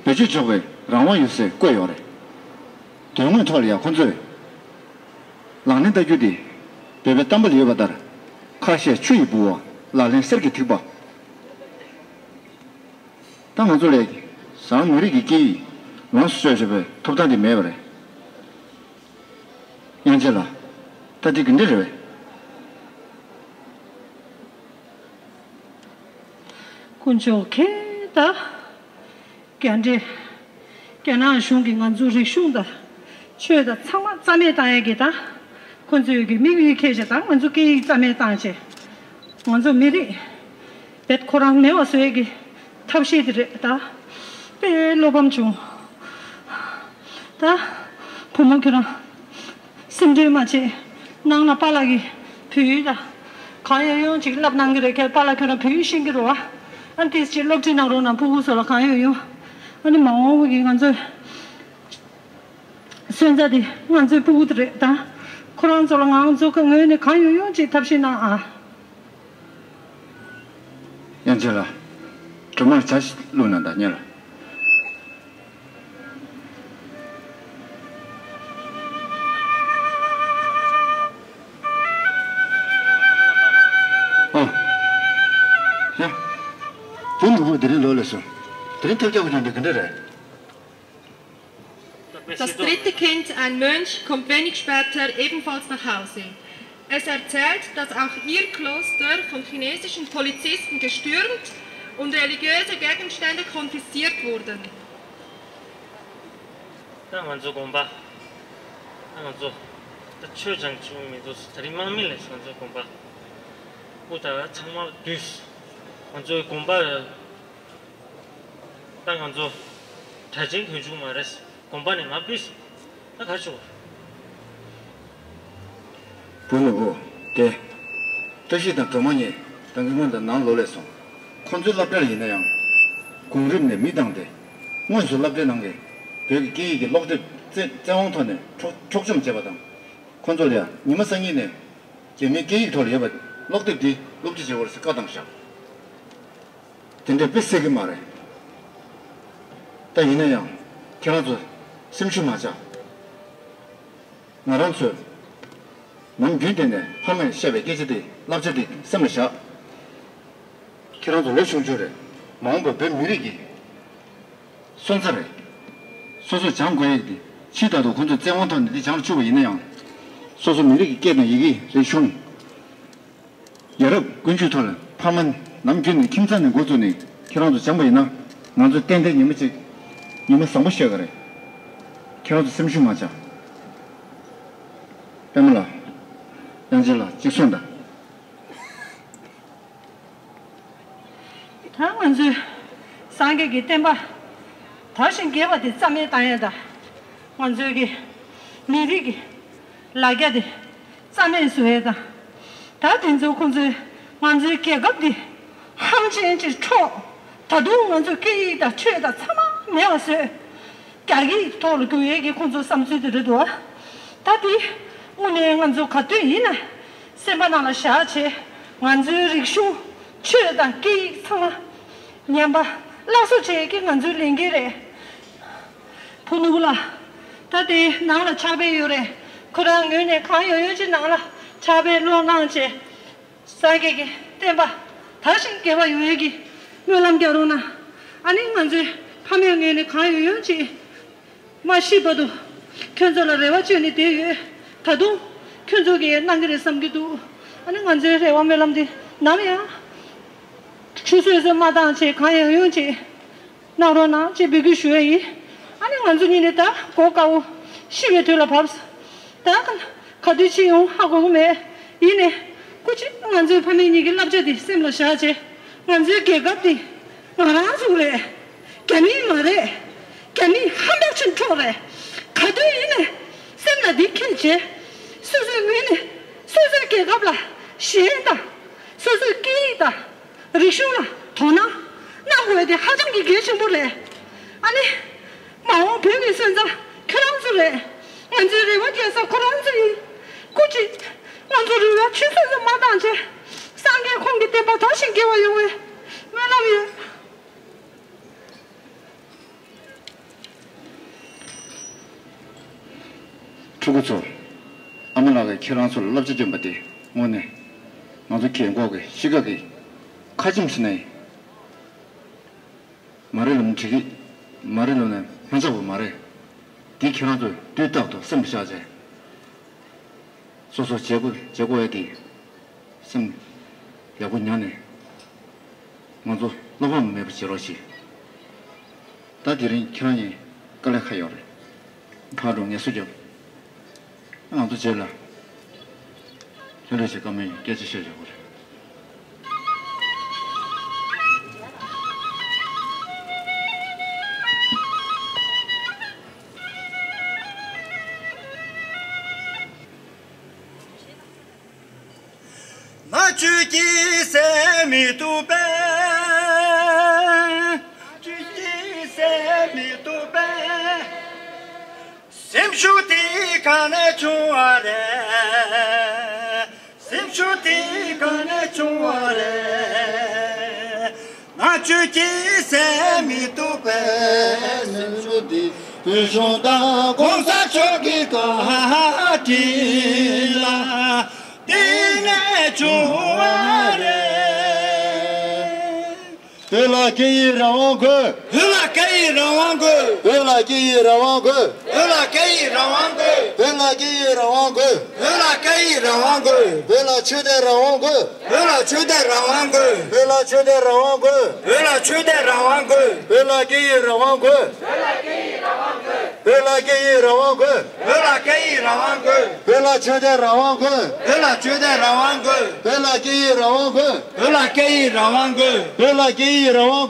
བེད་སྤྱོད་ཆོག་པའི་རང་དབང་ཡོད་ཟེར་བཀོད་ཡོད་རེད། དོན་དངོས་ཐོག་ལ་ཡང་ཁོ་ཚོས་ལག་ལེན་བསྟར་རྒྱུ་དེ་བོད་པའི་གཏམ་དཔེ་ལ་ཡོད་པ་ལྟར། ཁ་བཤད་ཆུ་ཡི་ལྦུ་བ། ལག་ལེན་གསེར་གྱི་ཐིགས་པ། ད་ང་ཚོ་ལས་བཟང་མི་རིགས་ཀྱི་སྐད་ཡིག་ལོངས་སུ་སྤྱོད་བྱེད་པའི་ཐོབ་ཐང་དེ་མེད་པ་རེད། དབྱངས་ཅན་ལགས། ད་འདི་ག་འདྲ་རེད་པས། དཀོན་མཆོག་ཁྱེད་ད། རྒྱ་འདྲེ། རྒྱ་ནག་གཞུང་གིས་ང་ཚོའི་རིག་གཞུང་དང་ཆོས་དང་ཚང་མ་རྩ་མེད་བཏང་ཡས་ཀྱི་ད། ཁོ་ཚོས་ཀྱི་དམིགས་ཡུལ་ཁྱེད་ཅག་ད་ང་ཚོ་སྐད་ཡིག་རྩ་མེད་བཏང་བྱས། ང་ཚོ་མི་རིགས་རྦད་ཁོ་རང་མེད་པ་བཟོ་ཡས་ཀྱི་ཐབས་ཤེས་དེ་རེད་ད། དཔེ་བློ་ཕམ་བྱུང་། ད་བུ་མོ་ཁྱོད་རང་སེམས་ཁྲལ་མ་བྱེད། ནང་ལ་པཱ་ལགས་ཀྱིས་བོད་ཡིག་ད་གང་ཡོང་ཡོང་ཅིག་བསླབ་གནང་གི་རེད། ཁྱེད་པཱ་ལགས་ཁྱོད་རང་བོད་ཡིག་ཤེས་ཀྱི་རེད་པ། ཨ་ནི་དེ་ཅིག་སློབ་ཁྲིད་གནང་རོགས་གནང་། ཕྲུ་གུ་ཚོ་ལ་གང་ཡོང་ཡོང་། ཨ་ནི་མ་འོངས་པ་གི་ང་ཚོའི་སོན་རྩ་དེ་ང་ཚོའི་ཕྲུ་གུ་དེ་རེད་ད། ཁོ་རང་ཚོ་ལ་ང་ཚོ་གི་ངོས་ནས་གང་ཡོང་ཡོང་ཅིག་ཐབས་ཤེས་གནང་ཨ། དབྱངས་ཅན་ལགས། སྒྲོལ་མར་ཇ་ཞིག་བླུགས་གནང་དང་། ཉལ། ཨ། ཡ། བུ་ནོར་བུ་དེ་རིང་ལོག་སླེབས་སོང་། དེ་རིང་ཐབས་སྐྱོ་པོ་བྱུང་དེ་ག་འདྲ་རེད། Das dritte Kind, ein Mönch, kommt wenig später ebenfalls nach Hause. Es erzählt, dass auch ihr Kloster von chinesischen Polizisten gestürmt und religiöse Gegenstände konfisziert wurden. ད་ང་ཚོ་དགོན་པ། ད་ང་ཚོ་ད་ཆོས་སྦྱང་བཅུག་མི་འདུག་ད་རིང་དམག་མི་ལས་ང་ཚོ་དགོན་པ་སྐུ་ད་ཚང་མ་བསྡུས། ང་ཚོའི་དགོན་པ། ད་ང་ཚོ་གྲྭ་ཆེན་གྱོན་བཅུག་མ་རེད། དགོན་པ་ནས་མར་ཕུད། ད་ག་ཆོག་བུ་ནོར་བུ་དེ། བཀྲ་ཤིས་དང་སྒྲོལ་མ་གཉིས་ད་གིན་སྔོན་དུ་ནང་ལོག་སླེབས་སོང་། ཁོང་ཚོའི་སློབ་གྲྭར་ཡིན་ན་ཡང་། གོང་རིམ་ནས་མི་བཏང་སྟེ། དངོས་སུ་སློབ་གྲྭའི་ནང་གི་བོད་ཀྱི་སྐད་ཡིག་གི་ཀློག་དེབ་བཙན་བཙན་དབང་ཐོག་ནས་འཕྲོག་འཕྲོག་བཅོམ་བྱས་པ་དང་། ཁོང་ཚོ་ལ་ཡང་ཉི་མ་སང་ཉིན་ནས་རྒྱ་མིའི་སྐད་ཡིག་ཐོག་ལ་ཡོད་པའི་ཀློག་དེབ་འདི་སློབ་ཁྲིད་བྱེད་དགོས་ཟེར་བཀའ་བཏང་བཞག་དེ་འདྲ་དཔེ་སྲིད་ཀྱི་མ་རེད། ད་ཡིན་ན་ཡང་ཁྱེད་རང་ཚོ་སེམས་ཤུགས་མ་ཆག་ང་རང་ཚོས་ནམ་རྒྱུན་དེ་ནས་ཕ་མས་བཤད་པའི་སྐད་ཆ་དེ་བསླབ་བྱ་དེ་སེམས་ལ་བཞག་ཁྱེད་རང་ཚོ་ལོ་ཆུང་ཆུང་རེད། མ་འོངས་པར་བོད་མི་རིགས་ཀྱི་སོན་རྩ་རེད། སོ་སོས་སྦྱང་དགོས་ཡས་དེ་ཕྱིས་ད་དུང་ཁོང་ཚོས་བཙན་དབང་ཐོག་ནས་འདི་སྦྱང་བཅུག་པ་ཡིན་ན་ཡང་། སོ་སོ་མི་རིགས་ཀྱི་སྐད་དང་ཡི་གེ་རིག་གཞུང་། ཡ་རབས་ཀུན་སྤྱོད་ཐོག་ལ་ཕ་མ་ནམ་རྒྱུན་ནས་ཁྱིམ་ཚང་ནས་འགོ་བཙུགས་ནས་ཁྱེད་རང་ཚོ་སྦྱངས་པ་ཡིན་ན། ང་ཚོ་ཏན་ཏན་ཉི་མ་གཅིག་ཉི་མ་བཟང་པོ་ཤོད་ཀྱི་རེད། ཁྱེད་རང་ཚོ་སེམས་ཤུགས་མ་ཆག་པད་མ་ལགས། དབྱངས་ཅན་ལགས་གཅིག་གསུངས་དང་། ད་ང་ཚོའི་སངས་རྒྱས་ཀྱི་བསྟན་པ་དར་ཞིང་རྒྱས་པ་དེ་རྩ་མེད་བཏང་ཡས་དང་། ང་ཚོའི་གི་མི་རིགས་ཀྱི་ལ་རྒྱ་དེ་རྩ་མེད་བཟོ་ཡས་དང་། ད་དེ་ཚོ་ཁོང་ཚོས་ང་ཚོའི་རྒྱལ་ཁབ་འདི་ཧམ་ཅན་ཅིག་འཕྲོག་ད་དུང་ང་ཚོའི་སྐད་ཡིག་དང་ཆོས་དང་ཚང་མ་མེད་པ་བཟོས། རྒྱ་སྐད་ཐོག་ལ་བསྒྱུར་ཡས་ཀྱི་ཁོང་ཚོའི་བསམ་ཚུལ་དེ་རེད་འདུག་ད་དེ་དངོས་གནས་ང་ཚོ་ག་དུས་ཡིན་ན་སེམས་པ་ནང་ལ་བཞག་བྱས། ང་ཚོའི་རིག་གཞུང་ཆོས་དང་སྐད་ཡིག་ཚང་མ་ཉམས་པ་སླར་གསོ་བྱེད་ཀྱི་ང་ཚོའི་ལས་འགན་རེད། བུ་ནོར་བུ་ལགས། ད་དེ་ནང་ལ་ཕྱག་དཔེ་ཡོད་རེད། ཁོ་རང་ངོས་ནས་གང་ཡོང་ཡོང་ཅིག་ནང་ལ་ཕྱག་དཔེ་ཀློག་གནང་བྱས། སངས་རྒྱས་ཀྱི་བསྟན་པ་དར་ཞིང་རྒྱས་པ་ཡོང་ཡས་ཀྱི་སྨོན་ལམ་རྒྱག་རོགས་གནང་། ཨ་ནི་ང་ཚོའི་ཕ་མའི་ངོས་ནས་གང་ཡོང་ཡོང་ཅིག་མ་ཤི་བར་དུ་ཁྱོད་ཚོ་ལ་རེ་བ་བཅོལ་ནས་བསྡད་ཡོད། ད་དུང་ ཁྱོད་ཚོ་གིས་གནང་གི་རེད་བསམ་གྱི་འདུག་ཨ་ནི་ང་ཚོའི་རེ་བ་སྨོན་ལམ་འདི་ནམ་ཡང་ཆུད་ཟོས་སུ་མ་བཏང་བྱས་གང་ཡང་ཡོང་བྱས་གནང་རོགས་གནང་ཅེས་འབོད་སྐུལ་ཞུ་ཡ་ཡིན། ཨ་ནི་ང་ཚོ་གཉིས་ནི་ད་གོ་དཀའ་བོ་ཤི་བའི་དུས་ལ་བབས། ད་ག་དུས་ཕྱིན་ཡོང་ཧ་གོ་གི་མེད། ཡིན་ནའི་སྐུ་མཁྱེན་ང་ཚོའི་ཕ་མེས་གཉིས་ཀྱི་བསླབ་བྱ་འདི་སེམས་ལ་བཞག་བྱས་ང་ཚོའི་རྒྱལ་ཁབ་འདི་ང་རང་ཚོ་རེད། རྒྱ་མི་མ་རེད། རྒྱ་མི་ཧམ་པ་ཆེན་འཕྲོག་རེད། ག་དུས་ཡིན་ནའི་སེམས་ལ་འདི་འཁྱེར་བྱས། སོ་སོའི་ངོས་ནས་སོ་སོའི་རྒྱལ་ཁབ་ལ་ཞེན་དང་། སོ་སོའི་སྐད་ཡིག་དང་། རིག་གཞུང་ལ་དོ་སྣང་གནང་དགོས་དེ་ཧ་ཅང་གི་གལ་ཆེན་པོ་རེད། ཨ་ནི། མ་འོངས་བོད་ཀྱི་སོན་རྩ་ཁྱོད་རང་ཚོ་རེད། ང་ཚོའི་རེ་བ་རྒྱག་ས་ཁོ་རང་ཚོ་ཡིན། སྐུ་མཁྱེན། ང་ཚོ་རེ་བ་ཆུད་ཟོས་སུ་མ་བཏང་བྱས། སངས་རྒྱས་ཁོང་གི་བསྟན་པ་དར་ཞིང་རྒྱས་པ་ཡོང་བའི་སྨོན་ལམ་ཡོད། ཕྲུ་གུ་ཚོ། ཨ་མ་ལགས་ཀྱིས་ཁྱེད་རང་ཚོ་ལ་བསླབ་བྱ་བསྐྱོན་པ་དེ་དངོས་གནས་ང་ཚོ་རྒན་འཁོགས་ཀྱི་གཤིས་ཀ་གི་ཁ་ཆེམས་ཟེར་ན་ཡིན། མ་རེད་ལབ་ན་འགྲིག་གི། མ་རེད་ལབ་ན་མ་ཆགས་པ་མ་རེད། འདི་ཁྱེད་རང་ཚོས་དུས་རྟག་ཏུ་སེམས་ལ་བཞག་བྱས། སོ་སོ་བྱེད་དགོས་བྱེད་དགོས་ཡ་དེ་སེམས་ཡག་པོ་ཉར་ནས་ང་ཚོ་བློ་ཕམ་མེད་པ་བྱེད་རོགས་བྱེད། ད་དེ་རིང་ཁྱེད་རང་གཉིས་དཀའ་ལས་ཁག་ཡོད་རེད། ཕར་འགྲོ་ངལ་གསོ་རྒྱབ། ང་ཚོ་རྗེས་ལ་ལྷོད་ལྷོད་བྱས་བཀའ་མོལ་སྐད་ཆ་བཤད་བཞག་དགོས་རེད། ང་ཁྱོད་ཀྱིས་ཟད་མི་ཐུབ་པས། ཁྱོད་ཀྱིས་ཟད་མི་ཐུབ་པས། སེམས་ཤུགས་དེ་གང་ནས་བྱུང་བ་རེད། སེམས་ཤུགས་དེ་གང་ནས་བྱུང་བ་རེད། ང་ཁྱོད་ཀྱིས་ཟད་མི་ཐུབ་པའི་སེམས་ཤུགས་དེ། བོད་གཞུང་དང་གོང་ས་མཆོག་གི་བཀའ་དྲིན་ལ་དེ་ནས་བྱུང་བ་རེད། བོད་ལ་སྐད་ཡིག་རང་དབང་དགོས། བོད་ལ་སྐད་ཡིག་རང་དབང་དགོས། བོད་ལ་སྐད་ཡིག་རང་དབང་དགོས། བོད་ལ་སྐད་ཡིག་རང་དབང་དགོས། བོད་ལ་སྐད་ཡིག་རང་དབང་དགོས། བོད་ལ་ཆོས་དད་རང་དབང་དགོས། བོད་ལ་ཆོས་དད་རང་དབང་དགོས། བོད་ལ་ཆོས་དད་རང་དབང་དགོས། བོད་ལ་ཆོས་དད་རང་དབང་དགོས། བོད་ལ་སྐད་ཡིག་རང་དབང་དགོས། བོད་ལ་སྐད་ཡིག་རང་དབང་དགོས། བོད་ལ་སྐད་ཡིག་རང་དབང་དགོས། བོད་ལ་ཆོས་དད་རང་དབང་དགོས། བོད་ལ་ཆོས་དད་རང་དབང་དགོས། བོད་ལ་སྐད་ཡིག་རང་དབང་དགོས། བོད་ལ་སྐད་ཡིག་རང་དབང་དགོས། བོད་ལ་སྐད་ཡིག་རང་དབང་དགོས། བོད་ལ་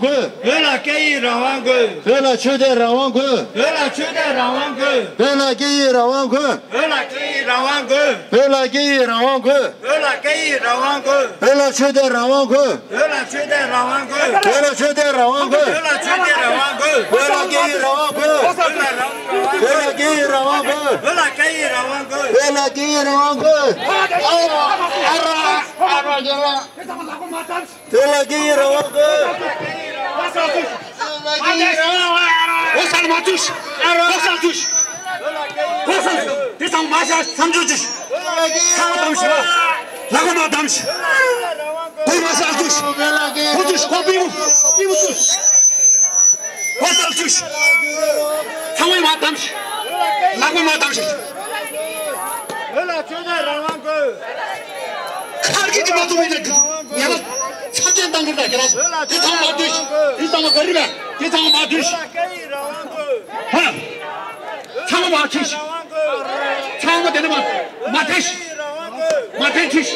སྐད་ཡིག་རང་དབང་དགོས། བོད་ལ་ཆོས་དད་རང་དབང་དགོས། བོད་ལ་ཆོས་དད་རང་དབང་དགོས། བོད་ལ་སྐད་ཡིག་རང་དབང་དགོས། བོད་ལ་སྐད་ཡིག་རང་དབང་དགོས། བོད་ལ་སྐད་ཡིག་རང་དབང་དགོས། བོད་ལ་སྐད་ཡིག་རང་དབང་དགོས། བོད་ལ་ཆོས་དད་རང་དབང་དགོས། བོད་ལ་ཆོས་དད་རང་དབང་དགོས། བོད་ལ་ཆོས་དད་རང་དབང་དགོས། བོད་ལ་ཆོས་དད་རང་དབང་དགོས། བོད་ལ་སྐད་ཡིག་རང་དབང་དགོས། བོད་ལ་སྐད་ཡིག་རང་དབང་དགོས། བོད་ལ་སྐད་ཡིག་རང་དབང་དགོས། བོད་ལ་སྐད་ཡིག་རང་དབང་དགོས། ཨ་ར་ཨ་ར་ཨ་ར་རྒྱལ་ལ། བོད་ལ་སྐད་ཡིག་རང་དབང་དགོས། བོད་ལ་སྐད་ཡིག་རང་དབང་དགོས། ཨོ་སར་མ་ཐུག་ཨོ་སར་ཐུག་ཨོ་སར་ཐུག་དེ་ཚང་མ་ཤ་མཚམས་འཇོག་ཅིག་ཚང་མ་དམ་ཤི་ལ་ལ་གོ་མ་དམ་ཤི་གོ་མ་སར་ཐུག་གོ་ཐུག་གོ་པི་མུ་པི་མུ་ཐུག་ཨོ་སར་ཐུག་ཚང་མ་མ་དམ་ཤི་ལ་གོ་མ་དམ་ཤི་བོད་ལ་ཆོས་དད་རང་དབང་དགོས། ཁར་གི་དེ་མ་ཐུབ་མི་འདྲ་ངས་ལ་ཚབས་ཆེན་བཏང་གི་འདྲ་ཁྱེད་རང་ཚོ་དེ་ཚང་མ་བསྡུས་དེ་ཚང་མ་ག་རེ་རེད་དེ་ཚང་མ་བསྡུས་ཧ་ཚང་མ་མ་ཁྲིད་ཚང་མ་དེ་ནས་མ་མ་ཁྲིད་མ་ཁྲིད་ཁྲིད་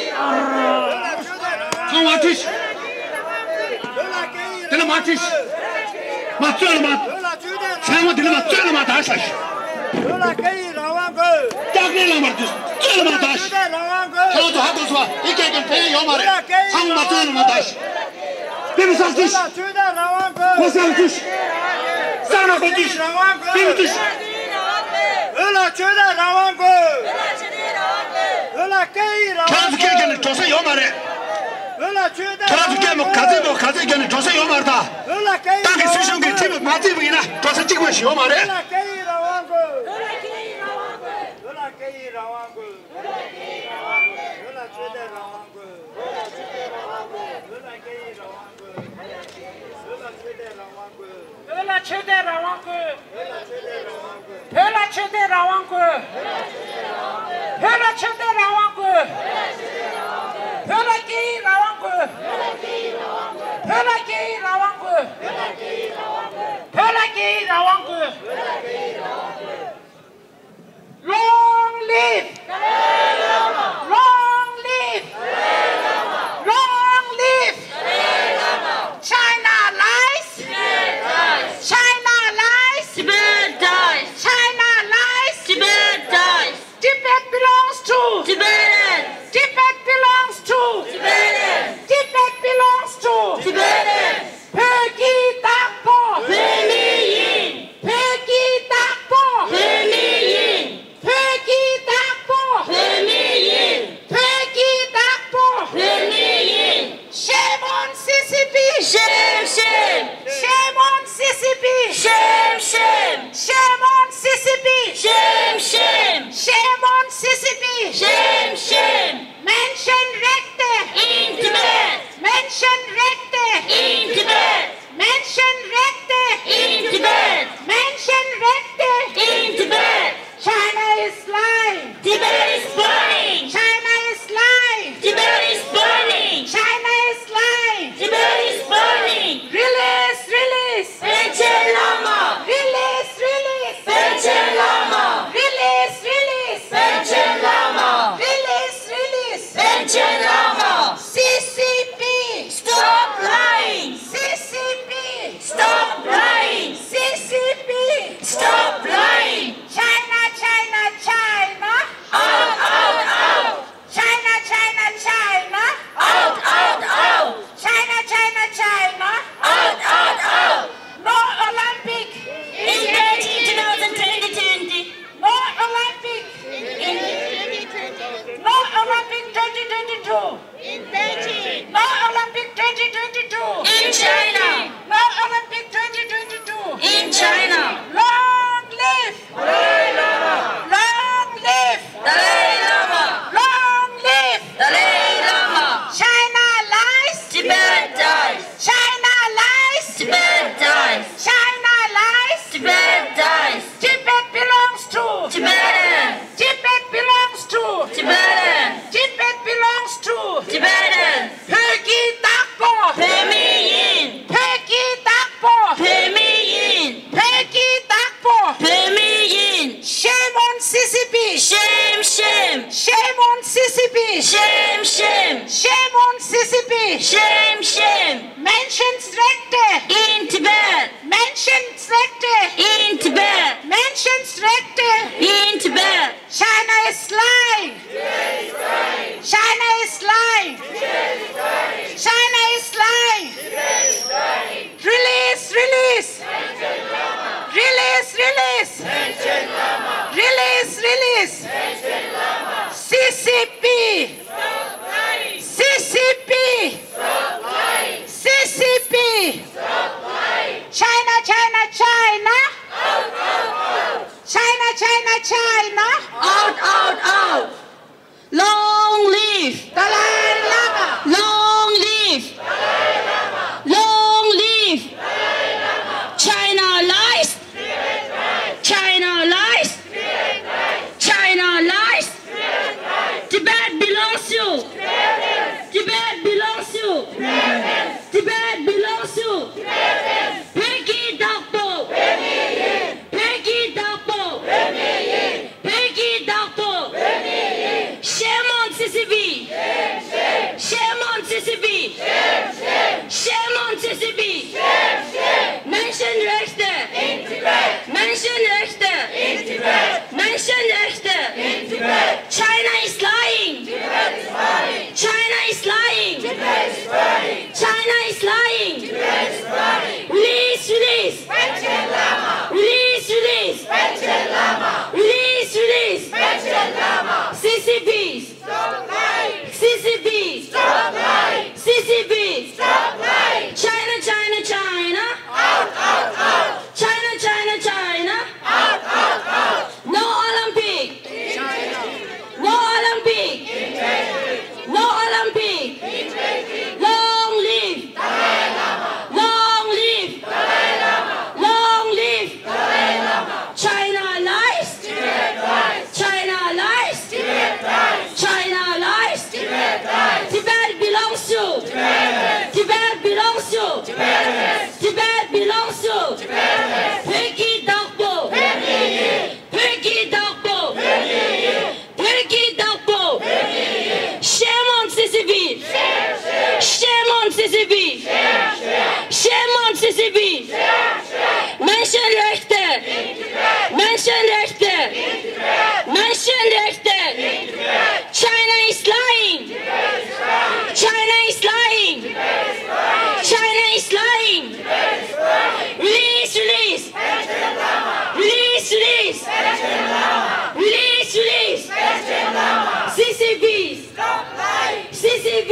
ཚང་མ་ཁྲིད་དེ་ནས་མ་ཁྲིད་མ་རྩོད་ལ་མ་ཚང་མ་དེ་ནས་མ་རྩོད་ལ་མ་ད་ཤ་ཤ། བོད་ལ་སྐད་ཡིག་རང་དབང་དགོས། སྐྱག་རིལ་ལ་མར་དུས་བཙོན་ལ་མར་ལྟ་ཞིག་ཆོས་དད་རང་དབང་དགོས། ཁྱེད་རང་ཚོ་ཧ་གོ་སོང་ཨ། དེ་སྐད་ཀྱང་ཕན་ཡོད་མ་རེད། ཚང་མ་བཙོན་ལ་མར་ལྟ་ཞིག་པི་མི་སང་ཚུ་ཞིག་བོད་ལ་ཆོས་དད་རང་དབང་དགོས། ཁོ་སང་ཚུ་ཞིག་སང་ན་ཁོ་ཚུ་ཞིག་རང་དབང་དགོས། པི་མི་ཚུ་ཞིག་བོད་ལ་ཆོས་དད་རང་དབང་དགོས། བོད་ལ་སྐད་ཡིག་རང་དབང་དགོས། ཁྱེད་རང་ཚོ་སྐད་རྒྱག་ནས་འགྲོ་ས་ཡོད་མ་རེད། བོད་ལ་ཆོས་དད་རང་དབང་དགོས། ཁྱེད་རང་ཚོ་སྐད་མོ་ག་ཚོད་མོ་ག་ཚོད་རྒྱག་ནས་འགྲོ་ས་ཡོད་མ་རེད་ད། བོད་ལ་སྐད་ཡིག་རང་དབང་དགོས། ཏང་གི་སྲིད་གཞུང་གི་ཁྲིམས་མ་བརྩིས་པ་ཡིན་ན་འགྲོ་ས་གཅིག་པ་ཞིག་ཡོད་མ་རེད། བོད་ལ་སྐད་ཡིག་རང་དབང་དགོས། བོད་ལ་སྐད་ཡིག་རང་དབང་དགོས། བོད་ལ་སྐད་ཡིག་རང་དབང་དགོས། བོད་ལ་ཆོས་དད་རང་དབང་དགོས། བོད་ལ་སྐད་ཡིག་རང་དབང་དགོས། བོད་ལ་ཆོས་དད་རང་དབང་དགོས། བོད་ལ་ཆོས་དད་རང་དབང་དགོས། བོད་ལ་ཆོས་དད་རང་དབང་། བོད་ལ་སྐད་ཡིག་རང་དབང་དགོས། བོད་ལ་སྐད་ཡིག་རང་དབང་དགོས། བོད་ལ་སྐད་ཡིག་རང་དབང་དགོས། Long live! Long live! Long live! China lies! China lies! China lies! Tibet belongs to Tibetans! Tibet belongs to Tibetans! Tibet belongs to Tibetans! བོད་ཀྱི་བདག་པོ། བོད་མི་ཡིན། བོད་ཀྱི་བདག་པོ། བོད་མི་ཡིན། བོད་ཀྱི་བདག་པོ། བོད་མི་ཡིན། བོད་ཀྱི་བདག་པོ། བོད་མི་ཡིན། Shame on C C P! Shame, shame! Shame on C C P! Shame, shame! Shame on C C P! Shame, shame! Shame on C C P! Shame, shame! Menschenrechte! In Tibet! Menschenrechte! In Tibet! Menschenrechte! In Tibet! Menschenrechte! In Tibet! China is lying! Tibet is burning! China is lying! Tibet is burning! China is lying! Tibet is burning! Release, release! Panchen Lama! Release, release! Panchen Lama! Release, release! Panchen Lama! Release, release! Panchen Lama! C C P! Stop lying! C C P! Stop lying! C C P! Stop lying! China, China, China! Out, out, out! China, China, China! Out, out, out! China, China, China! Out, out, out! No Olympic! In Beijing two thousand twenty, twenty! No Olympic! In, no Olympic twenty twenty-two! In Beijing! No Olympic twenty twenty-two! In China! No Olympic twenty twenty-two! In China! Long live! Long live! Dalai Lama! Long live! Dalai Lama! China lies! Tibet dies! China lies! Tibet dies! China lies! Tibet dies! Tibet belongs to Tibetans! Tibet belongs to Tibetans! Tibet belongs to Tibetans! བོད་ཀྱི་བདག་པོ། བོད་མི་ཡིན། བོད་ཀྱི་བདག་པོ། བོད་མི་ཡིན། བོད་ཀྱི་བདག་པོ། བོད་མི་ཡིན། Shame on C C P! Shame, shame! Shame on C C P! Shame, shame! Shame on C C P! Shame, shame! Menschenrechte! In Tibet! Menschenrechte! In Tibet! Menschenrechte! In Tibet! China is lying! China is lying! China is lying! Release, release! Release, release! Release, release! C C P! C C P! C C P! China, China, China! China, China, China! Out, out, out! Long live! Dalai Lama! Long live! Long live! China lies! China lies! China lies! Tibet belongs to Tibet belongs to Tibet belongs to བོད་ཀྱི་བདག་པོ། བོད་ཀྱི་བདག་པོ། བོད་ཀྱི་བདག་པོ། Shame on C C P! Shame on C C P! Shame on C C P! Menschenrechte! Menschenrechte! Menschenrechte! China is lying! China is lying! China is lying! to Tibet belongs to བོད་ཀྱི་བདག་པོ། བོད་ཀྱི་བདག་པོ། བོད་ཀྱི་བདག་པོ། Shame on C C P! Shame on C C P! Shame on C C P! Menschenrechte! Menschenrechte! Menschenrechte! China is lying! China is lying! China is lying! Release, release! Release, release! Release, release! C C P! C C P!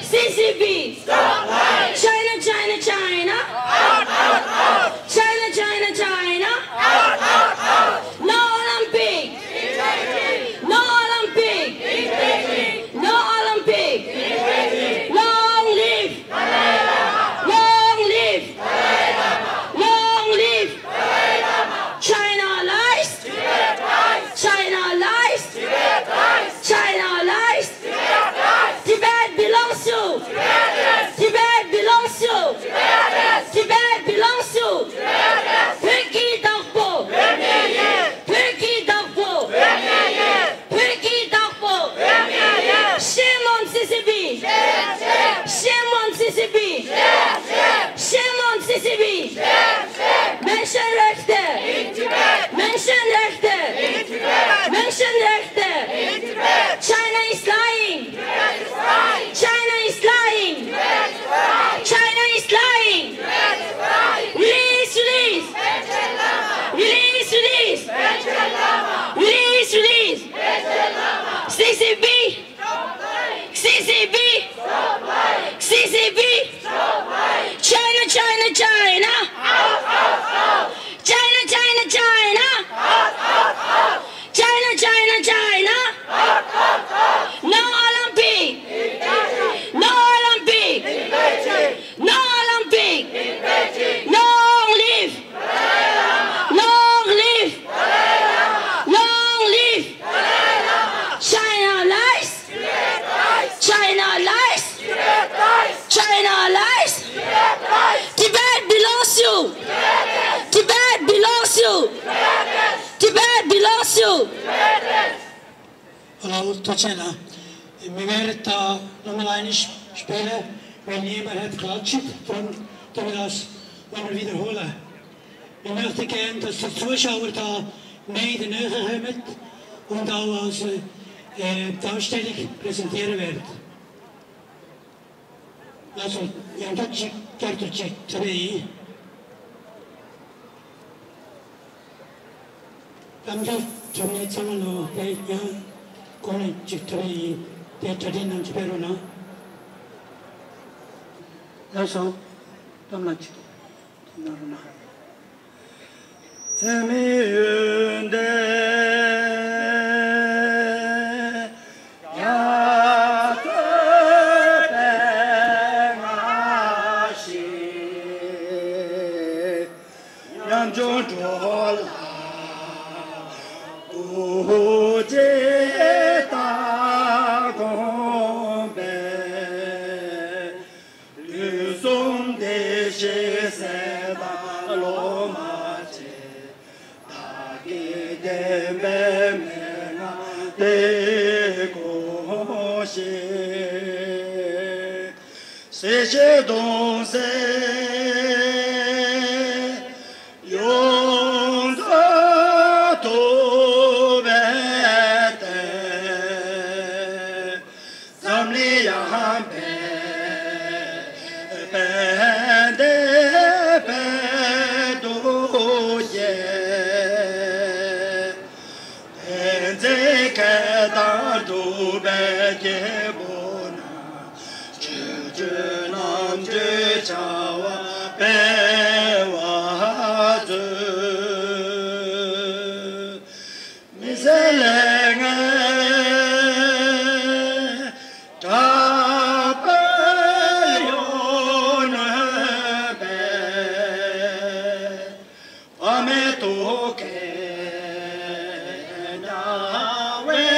C C P! China, China, China! China, China, China! No Olympic! No Olympic! No Olympic! Long live! Long live! Long live! China lies! China lies! China lies! Tibet belongs to! Tibet belongs to! Tibet belongs to! བོད་ཀྱི་བདག་པོ། བོད་ཀྱི་བདག་པོ། བོད་ཀྱི་བདག་པོ། Shame on C C P! Shame on C C P! Shame on C C P! Menschenrechte! Menschenrechte! Menschenrechte! China is lying! China is lying! China is lying! Release, release! Release, release! Release, release! C C P! C C P! C C P! China, China, China! China, China, China! China, China, China! No Olympic! No Olympic! No Olympic! Long live! Long live! Long live! China lies! China lies! China lies! Tibet belongs to! Tibet belongs to! Tibet belongs to! Hallo, Tatjana. Wir werden da normalerweise später, wenn jemand hat, klatscht, dann tun wir das, wenn wir wiederholen. Ich möchte gern, dass die Zuschauer da mehr in die Nähe kommen und auch als, äh, Darstellung präsentieren werden. ལགས་སོ། ཡང་བསྐྱར་གཅིག་བསྐྱར་དུ་གཅིག་འཚམས་འདྲི་ཡིན། གཏམ་རྒྱུད་དྲི་མེད་ཚང་མ་ལོ་དེ་ཡང་གོང་ནས་གཅིག་འཚམས་འདྲི་ཡིན། དེ་གྲ་སྒྲིག་གནང་ཅིག་ཕེབས་རོགས་གནང་། ལགས་སོ། གཏམ་ལ་གཅིག་གནང་རོགས་གནང་། ཚད་མེད་ཡོན་ཏན་རྒྱ་མཚོའི་སྤེལ་ཞིང་། ཉམ་ཆུང་འགྲོ་ལ་སྐུ་ཚེ་ལྟར་དགོངས་པའི། དུས་གསུམ་བདེ་གཤེགས་སྲས་དང་སློབ་མ་བཅས། བདག་གི་བདེན་པའི་མན་ངག་དེ་གོ་ཞིང་། སྲིད་ཞིའི་གདུང་སེལ་ཡོངས་སུ་ཐུབ་པའི་བརྟན། འཛམ་གླིང་ཡངས་པའི་དཔལ་ལྡན་དཔལ་དུ་རྒྱས། བསྟན་འཛིན་མཁས་དང་གྲུབ་པའི་རྒྱལ་པོ་རྣམས། ཆོས་སྤྱོད་རྣམ་གྲོལ་བྱ་བ་སྤེལ་བར་མཛོད། མི་ཟད་ལས་ངན་དགྲ་བོས་ཡོངས་གནོན་པའི། དཔག་མེད་རྡོ་རྗེ་དམྱལ་བའི་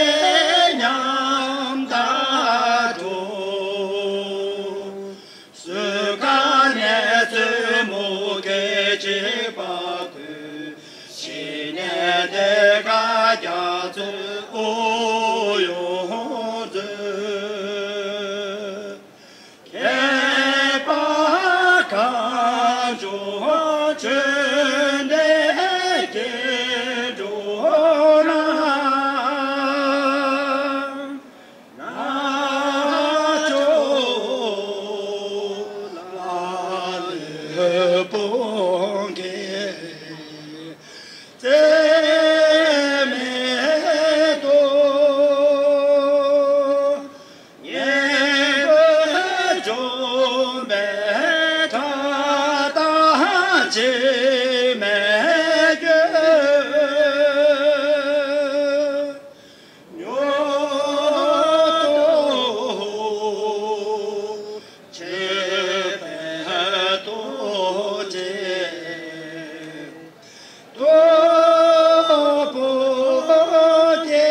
ཉམ་ཐག་འགྲོ། བཙུན་མོ་སྐད་ཅིག་པ་ཁོས། ཕྱི་ནས་དེ་ཀ་རྒྱ་མཚོའི་དབུ་ཡོང་མཛོད། མཁས་པ་གངས་ལྗོངས་ཆོས་ལྡན་སྐྱེ་འགྲོ་ན། ན་ཅོ་ལ་ལུས་སྤོང་གི་རྩེ་མེད་དོ། ཉེ་འགྲོ་འཇོམས་པའི་ཐབས་དང་འཆི་མེད་རྒྱུ། ཉོ་ཏོ་ཆེ་བའི་རྡོ་རྗེ་སྟུག་པོ་དེ།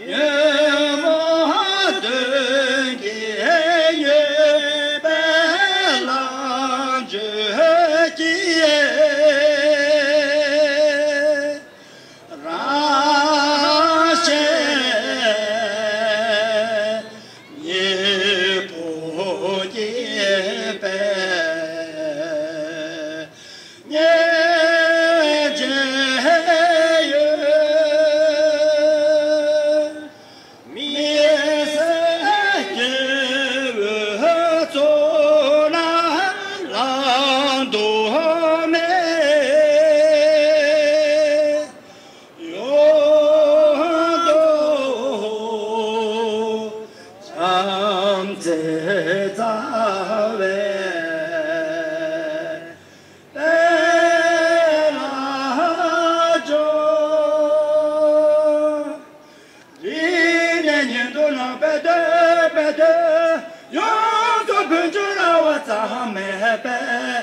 ཉོན་མོངས་གདོན་གྱིས་མྱོས་པའི་ལམ་བཅུ་གྱི། རང་ཞལ་སྙིང་པོ་བསྐྱེད་པའི་སྙིང་རྗེ་ཡོད། མི་ཟད་སྐྱེ་བོའི་ཚོགས་རྣམས་བླང་དོར་མེད། ཡོངས་རྫོགས་བྱམས་བརྩེའི་རྩ་བའི་དཔལ་ལ་འབྱོར། རིང་ནས་ཉན་དུ་བླངས་པའི་འདོད་པའི་དོན། ཡོངས་སུ་བོད་ཆོས་ར་བ་ཙམ་མེད་པའི།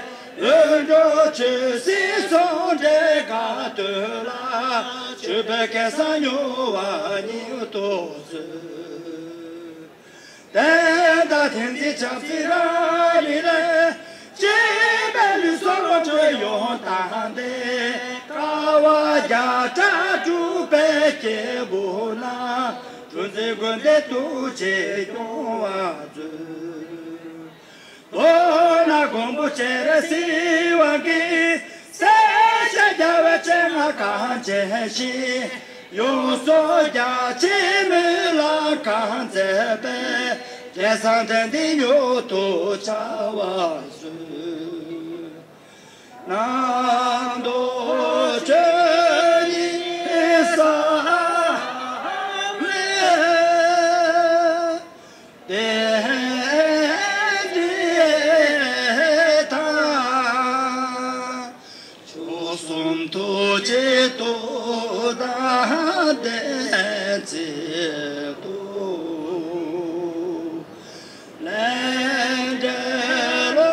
འོད་འགྲོ་ཆོས་སྲིད་ཟུང་འབྲེལ་དགའ་སྟོན་ལ། ཆོས་པའི་སྐལ་བཟང་མྱུར་བ་ཉིད་དུ་གསོལ། དེ་དང་དེང་འདིར་བྱམས་བརྩེ་རང་ལུས་ལས། སྐྱེས་པའི་ལུས་སྲོག་བློ་གྲོས་ཡོངས་དག་སྟེ། དཀའ་བ་བརྒྱ་ཕྲག་སྒྲུབ་པའི་སྐྱེས་བུ་རྣམས། གྲུ་འཛིན་ཀུན་ལྡན་ཐུགས་རྗེས་སྐྱོང་བར་མཛོད། མདོར་ན་མགོན་པོ་སྤྱན་རས་གཟིགས་དབང་གིས། སྲས་ཆེན་རྒྱལ་བའི་སྤྱན་སྔར་གངས་ཅན་ཞིང་། ཡོངས་སུ་རྒྱ་ཆེའི་སྨོན་ལམ་གང་མཛད་པའི། རྒྱལ་བཟང་འདྲེན་བདེ་མྱུར་དུ་བྱ་བར་གསོལ། ནང་དུ་ཆོས་ཉིད་གསང་བའི་རྟེན་འབྲེལ་དང་། མཆོག་གསུམ་ཐུགས་རྗེ་ཐུགས་དམ་བདེན་ཚིག་ཏུ། ལས་འབྲས་བློ་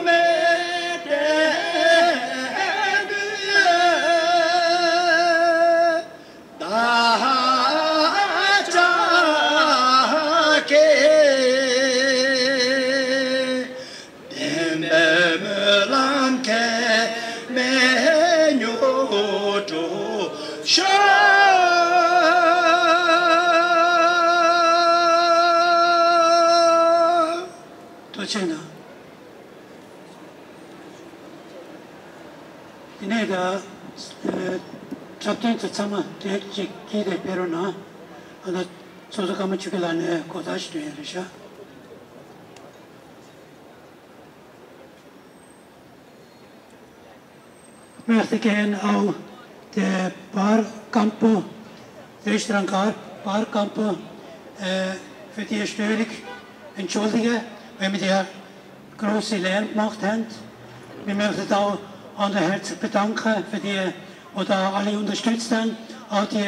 མེད་གཏན་དུ། བདག་ཅག་གི་བདེན་པའི་སྨོན་ལམ་ཁེ་མེད་མྱུར་འགྲུབ་ཤོག། ཐུགས་རྗེ་གནང་། དེ་ནས་ད་ཨ་འཁྲབ་སྟོན་དེ་ཚང་མ་དེ་གཅིག་གིས་དེ་ཕེབས་རོགས་གནང་། ཨ་ད་ཚོགས་གཙོ་ཀརྨ་ཆོས་སྐྱིད་ལགས་ནས་གོ་བརྡ་ཞིག་སྤྲོད་ཡ་རེད་ཤག། Ich möchte gerne auch der Barkampo, Österreich Barkampo, äh, für die Störung entschuldigen, weil wir da große Lärm gemacht haben. Wir möchten da an der herzlich bedanken für die, wo da alle unterstützt haben, auch die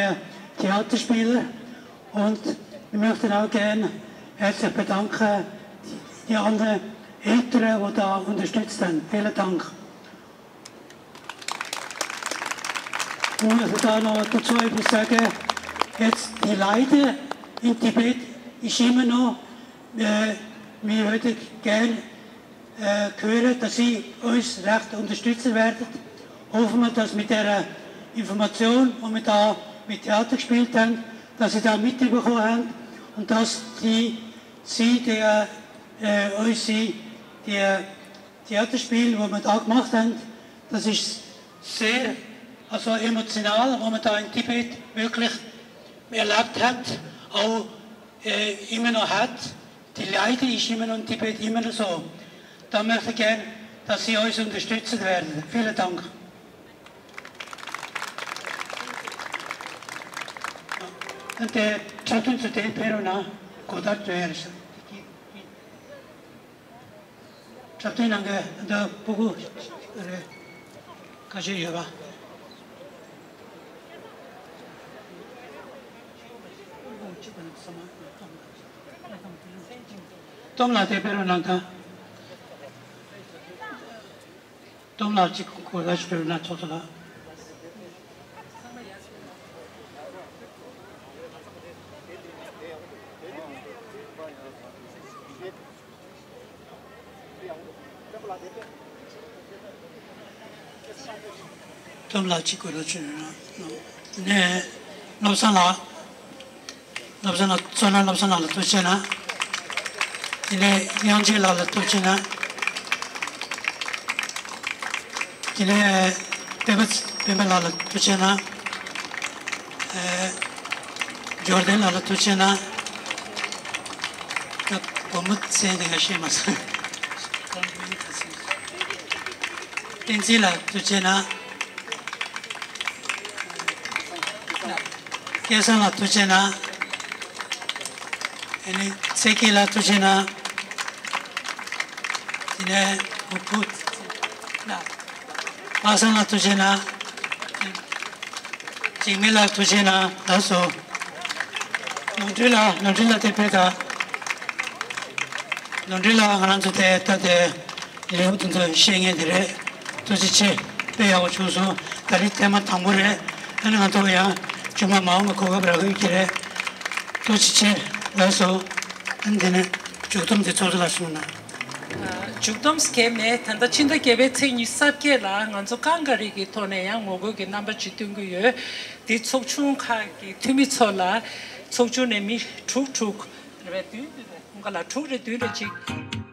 Theaterspieler. Und wir möchten auch gern herzlich bedanken die anderen Eltern, die da unterstützt haben. Vielen Dank. Und ich möchte da noch dazu etwas sagen, jetzt die Leiter in Tibet ist immer noch äh, Wir würden gern äh, hören, dass Sie uns recht unterstützen werden. Hoffen wir, dass mit der Information, die wir da mit Theater gespielt haben, dass Sie da mitbekommen haben und dass die, Sie, der, äh, uns, Sie, der Theaterspiel, wo wir da gemacht haben, das ist sehr, also emotional, wo man da in Tibet wirklich erlebt hat, auch äh, immer noch hat. Die Leute ist immer noch in Tibet, immer noch so. Da möchte ich gern, dass Sie uns unterstützen werden. Vielen Dank. འདི་འཁྲབ་སྟོན་ཚོ་དེ་ཕེབས་རོགས་གནང་། གོ་བརྡ་སྤྲོད་ཡ་རེད་ཤག་འཁྲབ་སྟོན་གནང་མཁན་འདི་སྤུ་གུ་རེད། ཁ་ཤས་ཡོད་པ། སྟོབས་ལགས་དེ་ཕེབས་རོགས་གནང་དང་། སྟོབས་ལགས་གཅིག་གོ་བརྡ་ཞིག་སྤྲོད་ན་ཆོག་ཆོག་ལ། སྟོབས་ལགས་གཅིག་གོ་བརྡ་ཞིག་སྤྲོད་ན། ནས་བློ་བཟང་ལགས། བློ་བཟང་ལགས། བཙོན་ལ་བློ་བཟང་ལགས་ལ་ཐུགས་རྗེ་གནང་། དེ་ནས་དབྱངས་ཅན་ལགས་ལ་ཐུགས་རྗེ་གནང་། དེ་ནས་སྤེན་པ་སྤེན་པ་ལགས་ལ་ཐུགས་རྗེ་གནང་། ཨེ། འབྱོར་ལྡན་ལགས་ལ་ཐུགས་རྗེ་གནང་། ད་སྒོར་མོ་བཙལ་ནས་ང་ཤེས་མ་སོང་། བསྟན་འཛིན་ལགས་ཐུགས་རྗེ་གནང་། སྐལ་བཟང་ལགས་ཐུགས་རྗེ་གནང་། ཨ་ནི་ཚེ་སྐྱིད་ལགས་ཐུགས་རྗེ་གནང་། དེ་ནས་བུ་བུ་ལགས། པ་སངས་ལགས་ཐུགས་རྗེ་གནང་། འཇིགས་མེད་ལགས་ཐུགས་རྗེ་གནང་། ལགས་སོ། ནོར་འཁྲུལ་ལགས། ནོར་འཁྲུལ་ལགས་དེ་ཕེབས་དང་། ནོར་འཁྲུལ་ལགས། ང་རང་ཚོ་དེ་ལྟ་དེ། ལེའུ་དེ་ཚོ་བཤད་མཁན་དེ་རེད། ཐུགས་རྗེ་ཆེ། དཔེ་ཡག་པོ་བྱུང་སོང་། ད་རེས་ཐེངས་མ་དང་པོ་རེད། ཨ་ནི་ང་ཚོ་ཡང་མཇུག་མ་མ་འོངས་པ་གོ་སྐབས་རག་གི་རེད། ཐུགས་རྗེ་ཆེ། ལགས་སོ། ཨ་ནི་དེ་ནས་མཇུག་སྡོམ་དེ་ཚོགས་གཙོ་ལགས་གསུངས་ན། མཇུག་སྡོམ་གལ་མེད། ད་ལྟ་ཕྱི་ཟླ་བརྒྱད་པའི་ཚེས་ཉི་ཤུ་རྩ་བརྒྱད་ལ་ང་ཚོ་ཀང་ག་རི་གི་ཐོག་ནས་ཡང་ངོ་རྒོལ་གྱི་རྣམ་པ་ཅིག་སྟོན་གྱི་ཡོད། འདི་ཚོགས་ཆུང་ཁག་གི་འཐུས་མི་ཚོ་ལ། ཚོགས་ཆུང་ནས་མི་དྲུག་དྲུག་རེ་བདུན་བདུན་རེ། ཁོང་ག་ལ་དྲུག་རེ་བདུན་རེ་ཅིག